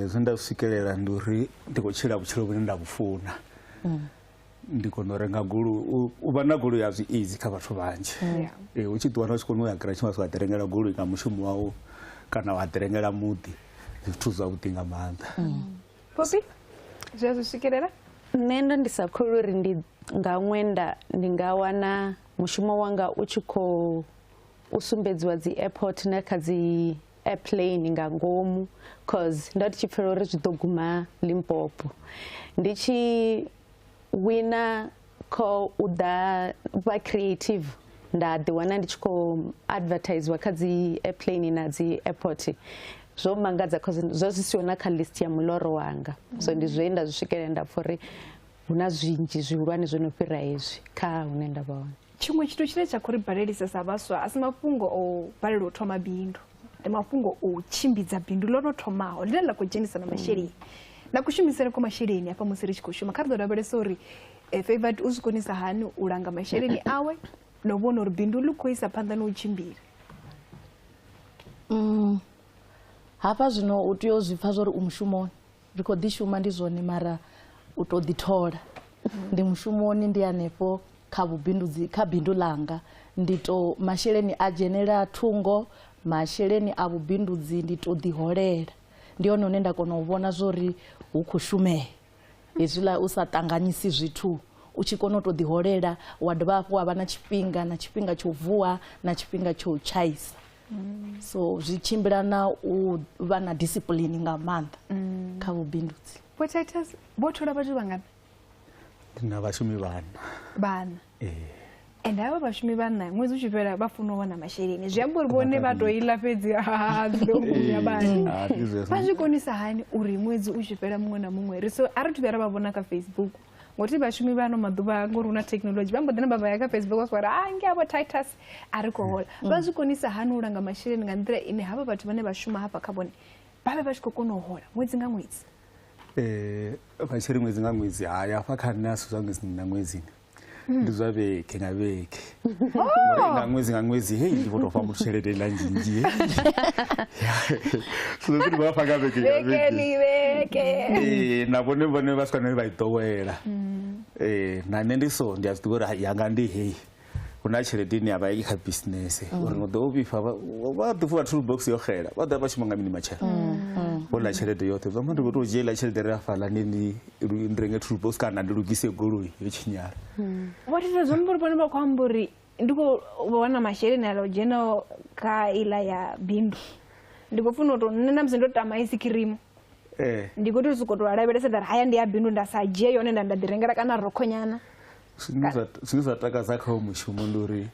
Zwe nda zwi swikelela ndi uri ndi khou tshila vhutshilo vhune nda vhu funa. Ndi kona u renga goloi, u vha na goloi a zwi easy kha vhathu vhanzhi. U tshi ḓiwana u tshi kona u ya giratshini wa swika ḓi rengela goloi nga mushumo wau kana wa ḓi rengela muḓi, ndi zwithu zwavhuḓi nga maanḓa. Poppy, zwe a zwi swikelela? Nṋe ndo ndi sa kholwi uri ndi nga ṅwenda ndi nga wana mushumo wanga u tshi khou u sumbedziwa dzi airport na kha dzi airplane nga ngomu, cause ndo ndi tshi pfela uri zwi ḓo guma Limpopo. Ndi tshi wina kho u ḓa vha creative, nda ḓi wana ndi tshi khou advertisiwa kha dzi airplane na dzi airport. Zwo mangadza cause zwo zwi siho na kha list ya muloro wanga. So ndi zwe nda zwi swikelela, nda pfha uri hu na zwinzhi zwihulwane zwo no fhira hezwi kha hune nda vha hone. Tshiṅwe tshithu tshine tsha khou ri balelisa sa vhaswa a si mafhungo o balelwa u thoma bindu, ndi mafhungo o tshimbidza bindu ḽo no thomaho ḽine ḽa khou dzhenisa na masheleni na kushumisele kwa masheleni. Hafha musi ri tshi khou shuma, kha ri ḓo lavhelesa uri Favored u zwi konisa hani u langa masheleni awe na u vhona uri bindu ḽi khou isa phanḓa na u tshimbila. Hafha zwino u tea u zwi pfha zwa uri u mushumoni, ri khou ḓi shuma ndi zwone, mara u tou ḓi thola. Ndi mushumoni, ndi hanefho kha vhubindudzi, kha bindu langa ndi to masheleni a dzhenela thungo, masheleni a vhubindudzi ndi to ḓi holela. Ndi hone hune nda kona u vhona zwori hu khou shumea. Hezwiḽa u sa ṱanganyisi zwithu, u tshi kona u tou ḓi holela, wa dovha hafhu wa vha na tshifhinga, na tshifhinga tsho vuwa, na tshifhinga tsho tshaisa. So zwi tshimbila na u vha na discipline nga maanḓa kha vhubindudzi. Vho Titus, vho thola vhathu vhangana? Ndi na vhashumi vhana. Vhana? Ende havha vhashumi vhana ṅwedzi u tshi fhela vha funa u wana masheleni, zwi amba uri vhone vha tou iḽa fhedzi zwi ḓo vhuya vhana. Vha zwi konisa hani uri ṅwedzi u tshi fhela muṅwe na muṅwe ri so a ri thu vhuya ra vha vhona kha Facebook Ngori vhashumi vha ano maḓuvha ngori hu na thekhinolodzhi vha mbo ḓi namba vha ya kha Facebook vha swara a nge avho Titus a ri khou hola. Vha zwi konisa hani u langa masheleni nga nḓila ine havha vhathu vhane vha shuma hafha kha vhone vha vhe vha tshi khou kona u hola ṅwedzi nga ṅwedzi? Vha tshi ri ṅwedzi nga ṅwedzi, hai hafha kha nṋe a si zwa ṅwedzi na ṅwedzi, ndi zwa vhege nga vhege. Nga ṅwedzi nga ṅwedzi hei ndi vho tou fha muthu tshelede iḽa nzhinzhi. So ndi vha fha nga vhege nga Vhege ni vhege. Na vhone vhone vha swika nṋe vha i ḓowela. Na nṋe ndi so ndi a zwi ḓivha uri yanga ndi hei. Hu na tshelede ine ya vha i kha business uri no ḓo vhifha vha ḓo fhiwa toolbox yo xela vha ḓo vha shuma nga mini matshelo. Vho ḽa tshelede yoṱhe zwa ndi khou tou dzhia iḽa tshelede ri hafhaḽa ndi renge toolbox kana ndi lugise goloi yo tshinyala. Vho Titus, zwi amba uri vhone vha khou amba uri ndi khou wana masheleni aḽa o dzhenaho kha iḽa ya bindu, ndi khou funa u tou nṋe na musi ndo tama ice cream ndi khou tou sokou tou lavhelesa nda ri haya ndi ya bindu nda sa dzhie yone nda ḓi rengela kana rokhonyana. Zwine zwa takadza kha mushumo ndi uri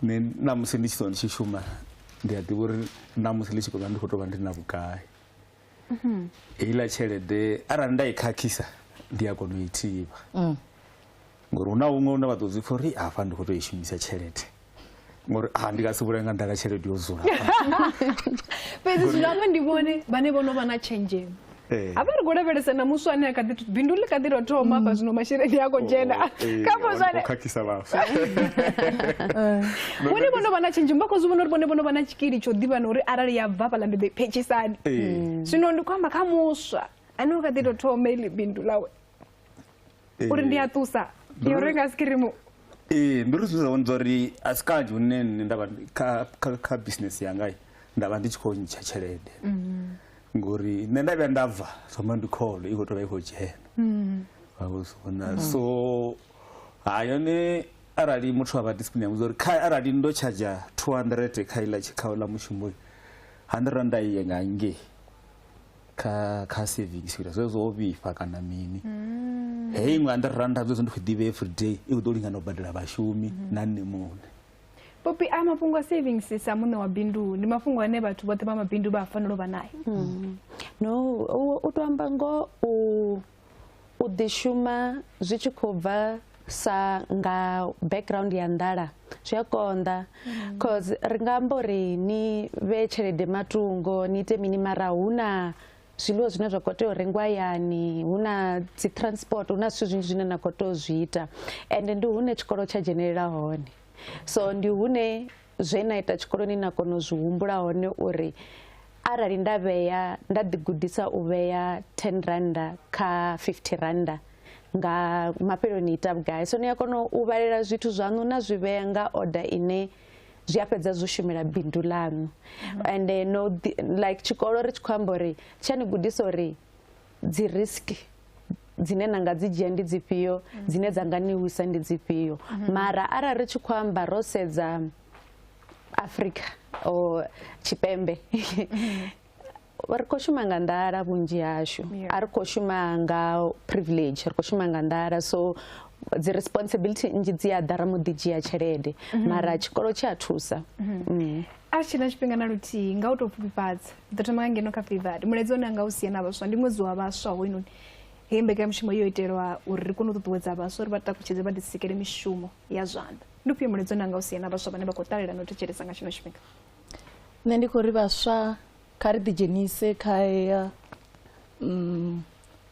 nṋe namusi ndi tshi ṱwa ndi tshi shuma ndi a ḓivha uri namusi ḽi tshi khou vha ndi khou tou vha ndi na vhugai. Heiḽa tshelede arali nda i khakhisa ndi a kona u i thivha. Ngori hu na huṅwe hune vha ḓo zwi pfha uri hafha ndi khou tou i shumisa tshelede. Ngori a ndi nga si vhulaye nga nḓala tshelede yo dzula. Fhedzi zwino hafha ndi vhone vhane vho no vha na tshenzhemo. Hafha ri khou lavhelesa na muswa ane a kha ḓi bindu ḽi kha ḓi tou thoma hafha zwino masheleni a khou dzhena. Kha muswa ane khakhisa vhaswa. Vhone vho no vha na tshenzhemo vha khou zwi vhona uri vhone vho no vha na tshikili tsho ḓivha na uri arali ya bva fhaḽa ndi ḓo i phetshisa hani. Zwino ndi khou amba kha muswa ane u kha ḓi tou thoma iḽi bindu ḽawe uri ndi a ṱusa yo renga ice cream. Ndi uri zwine zwa vhonadza uri a si kanzhi hune nṋe nda vha kha business yanga nda vha ndi tshi khou ntsha tshelede. Ngori nṋe nda vhuya nda bva zwa amba ndi kholo i khou tou vha i khou dzhena. So ha yone arali muthu a vha discipline ya muvhudza uri kha arali ndo charger 200 kha iḽa kha uḽa mushumo 100 rand i ye nga ngei kha savings uri zwezwo ho vhifha kana mini. Heyi iṅwe 100 rand zwezwo ndi khou ḓivha every day i khou ḓo lingana u badela vhashumi na nṋe muṋe. Poppy, a mafhungo a savings sa muṋe wa bindu ndi mafhungo ane vhathu vhoṱhe vha mabindu vha fanela u vha nayo. No, u to amba ngo u ḓi shuma zwi tshi khou bva sa nga background ya nḓala zwi a konḓa. Cause ri nga amba uri ni vhee tshelede matungo ni ite mini mara hu na zwiḽiwa zwine zwa khou tea u rengiwa hayani, hu na dzi transport, hu na zwithu zwinzhi zwine na khou tea u zwi ita. Ende ndi hune tshikolo tsha dzhenelela hone. So ndi hune zwe na ita tshikoloni na kona u zwi humbula hone uri arali nda vhea nda ḓi gudisa u vhea 10 randa kha 50 randa nga mafheloni ita vhugai. So ni a kona u vhalela zwithu zwaṋu na zwi vhea nga order ine zwi a fhedza zwo shumela bindu ḽaṋu. And no like tshikolo ri tshi khou amba uri tshi a ni gudisa uri dzi risk dzine na nga dzi dzhia ndi dzifhio, dzine dza nga ni wisa ndi dzifhio. Mara arali ri tshi khou amba ro sedza Afrika o Tshipembe ri khou shuma nga nḓala vhunzhi hashu, a ri khou shuma nga privilege, ri khou shuma nga nḓala. So dzi responsibility nnzhi dzi a ḓa ra mu ḓi dzhia tshelede, mara tshikolo tshi a thusa. A tshi na tshifhinga na luthihi nga u tou pfufhifhadza, ḓo thoma nga ngeno kha Favored. Mulaedza une anga u sia na vhaswa ndi ṅwedzi wa vhaswa hoyunoni. Heyi mbekanyamushumo yo itelwa uri ri kone u ṱuṱuwedza vhaswa uri vha takutshedze vha ḓisikele mishumo ya zwanḓa. Ndi ufhio mulaedza une anga u sia na vhaswa vhane vha khou ṱalela na u thetshelesa nga tshino tshifhinga? Nṋe ndi khou ri vhaswa kha ri ḓidzhenise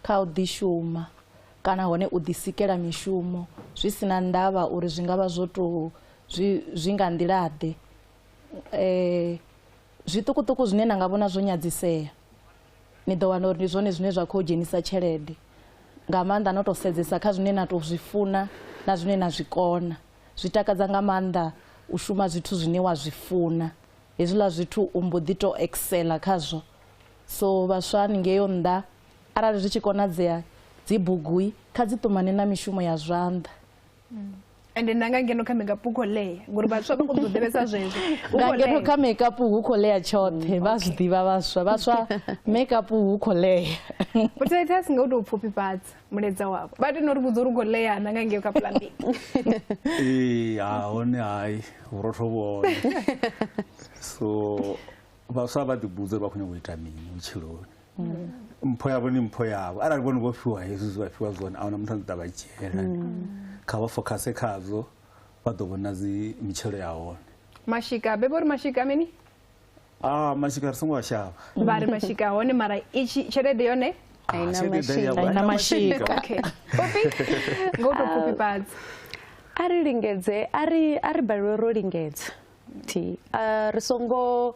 kha u ḓishuma kana hone u ḓisikela mishumo zwi si na ndavha uri zwi nga vha zwo tou zwi nga nḓila ḓe. Zwiṱukuṱuku zwine na nga vhona zwo nyadzisea ni ḓo wana uri ndi zwone zwine zwa khou dzhenisa tshelede, nga maanḓa no tou sedzesa kha zwine na tou zwi funa na zwine na zwi kona. Zwi takadza nga maanḓa u shuma zwithu zwine wa zwi funa, hezwiḽa zwithu u mbo ḓi tou excela khazwo. So vhaswa haningei nnḓa arali zwi tshi konadzea dzi bugui kha dzi ṱumane na mishumo ya zwanḓa. Ende nanga ngeno kha makeup hu khou lea ngori vhaswa vha khou ḓo ḓivhesa zwezwo. Nga ngeno kha makeup hu khou lea tshoṱhe, vha zwi ḓivha vhaswa, vhaswa makeup hu khou lea. Vho Titus nga u tou pfufhifhadza mulaedza wavho, vha tea uri vhudza uri u khou lea na nga ngeo kha plumbing. Ha hone hai vhurotho vhu hone. So vhaswa vha ḓi vhudza uri vha khou nyanga u ita mini vhutshiloni. Mpho yavho ndi mpho yavho. Arali vhone vho fhiwa hezwi zwe vha fhiwa zwone, ahuna muthu ano ḓa vha dzhiela. Kha vha fokhase khazwo, vha ḓo vhona dzi mitshelo ya hone. Mashika bebe uri mashika mini? Mashika ri songo a shavha. Vha ri mashika hone mara itshi tshelede yone Aina Tshelede mashika. yavho, Aina mashika. Okay. Popi ngo to pfufhifhadza. A ri lingedze, a ri balelwe ro lingedza. Thi ri songo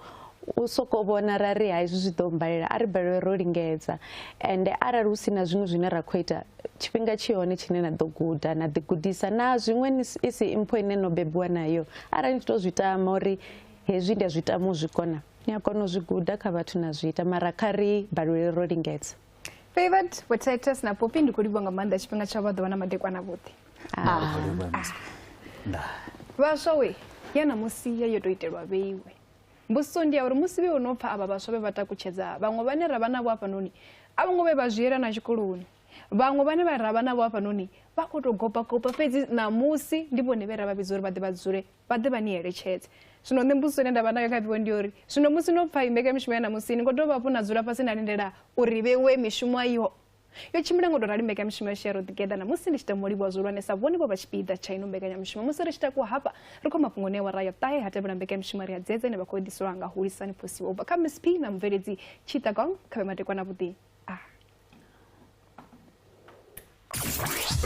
u soko vhona ra ri hai zwi ḓo mbalela, a ri balelwe ro lingedza. Ende arali hu sina zwiṅwe zwine ra khou ita, tshifhinga tshi hone tshine na ḓo guda, na ḓi gudisa na zwiṅwe i si mpho ine no bebiwa nayo. Arali ni tshi to zwi tama uri hezwi ndi a zwi tama u zwi kona, ni a kona u zwi guda kha vhathu na zwi ita, mara kha ri balelwe ro lingedza. Favored Vho Titus na Popi, ndi khou livhuwa nga maanḓa tshifhinga tshavho, vha ḓo vha na madekwana vhuḓi. Vhaswa we, ya ṋamusi ya yo tou itelwa vheiwe. Mbudziso ndi ya uri musi vhe no pfa avha vhaswa vhe vha takutshedza, vhaṅwe vhane ra vha navho hafhanoni a vho ngo vhe vha zwi yela na tshikoloni. Vhaṅwe vhane vha ra vha navho hafhanoni vha khou tou gopa gopa, fhedzi ṋamusi ndi vhone vhe ra vha vhidza uri vha ḓe vha dzule, vha ḓe vha ni eletshedze. Zwino nṋe mbudziso ine nda vha nayo kha vhiwe ndi uri zwino musi no pfa mbekanyamushumo ya ṋamusi ni khou dovha hafhu na dzula fhasi na lindela uri vheiwe mishumo a iho. Yo tshimbila ngo tou rali mbekanyamushumo ya Share Together ṋamusi ndi tshi tama u livhuwa zwihulwanesa vhone vho vha tshipiḓa tsha ino mbekanyamushumo. Musi ri tshi takuwa hafha ri khou mafhungoni a awara ya 9 ha tevhela mbekanyamushumo ri a dzedza ine vha khou ḓiselwa nga Hulisani Phosiwa ubva kha Miss P na mubveledzi Chita Gong. Kha vhe madekwana avhuḓi.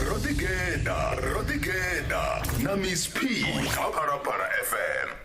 Ro ḓi geḓa, ro ḓi geḓa na Miss P kha Phalaphala FM.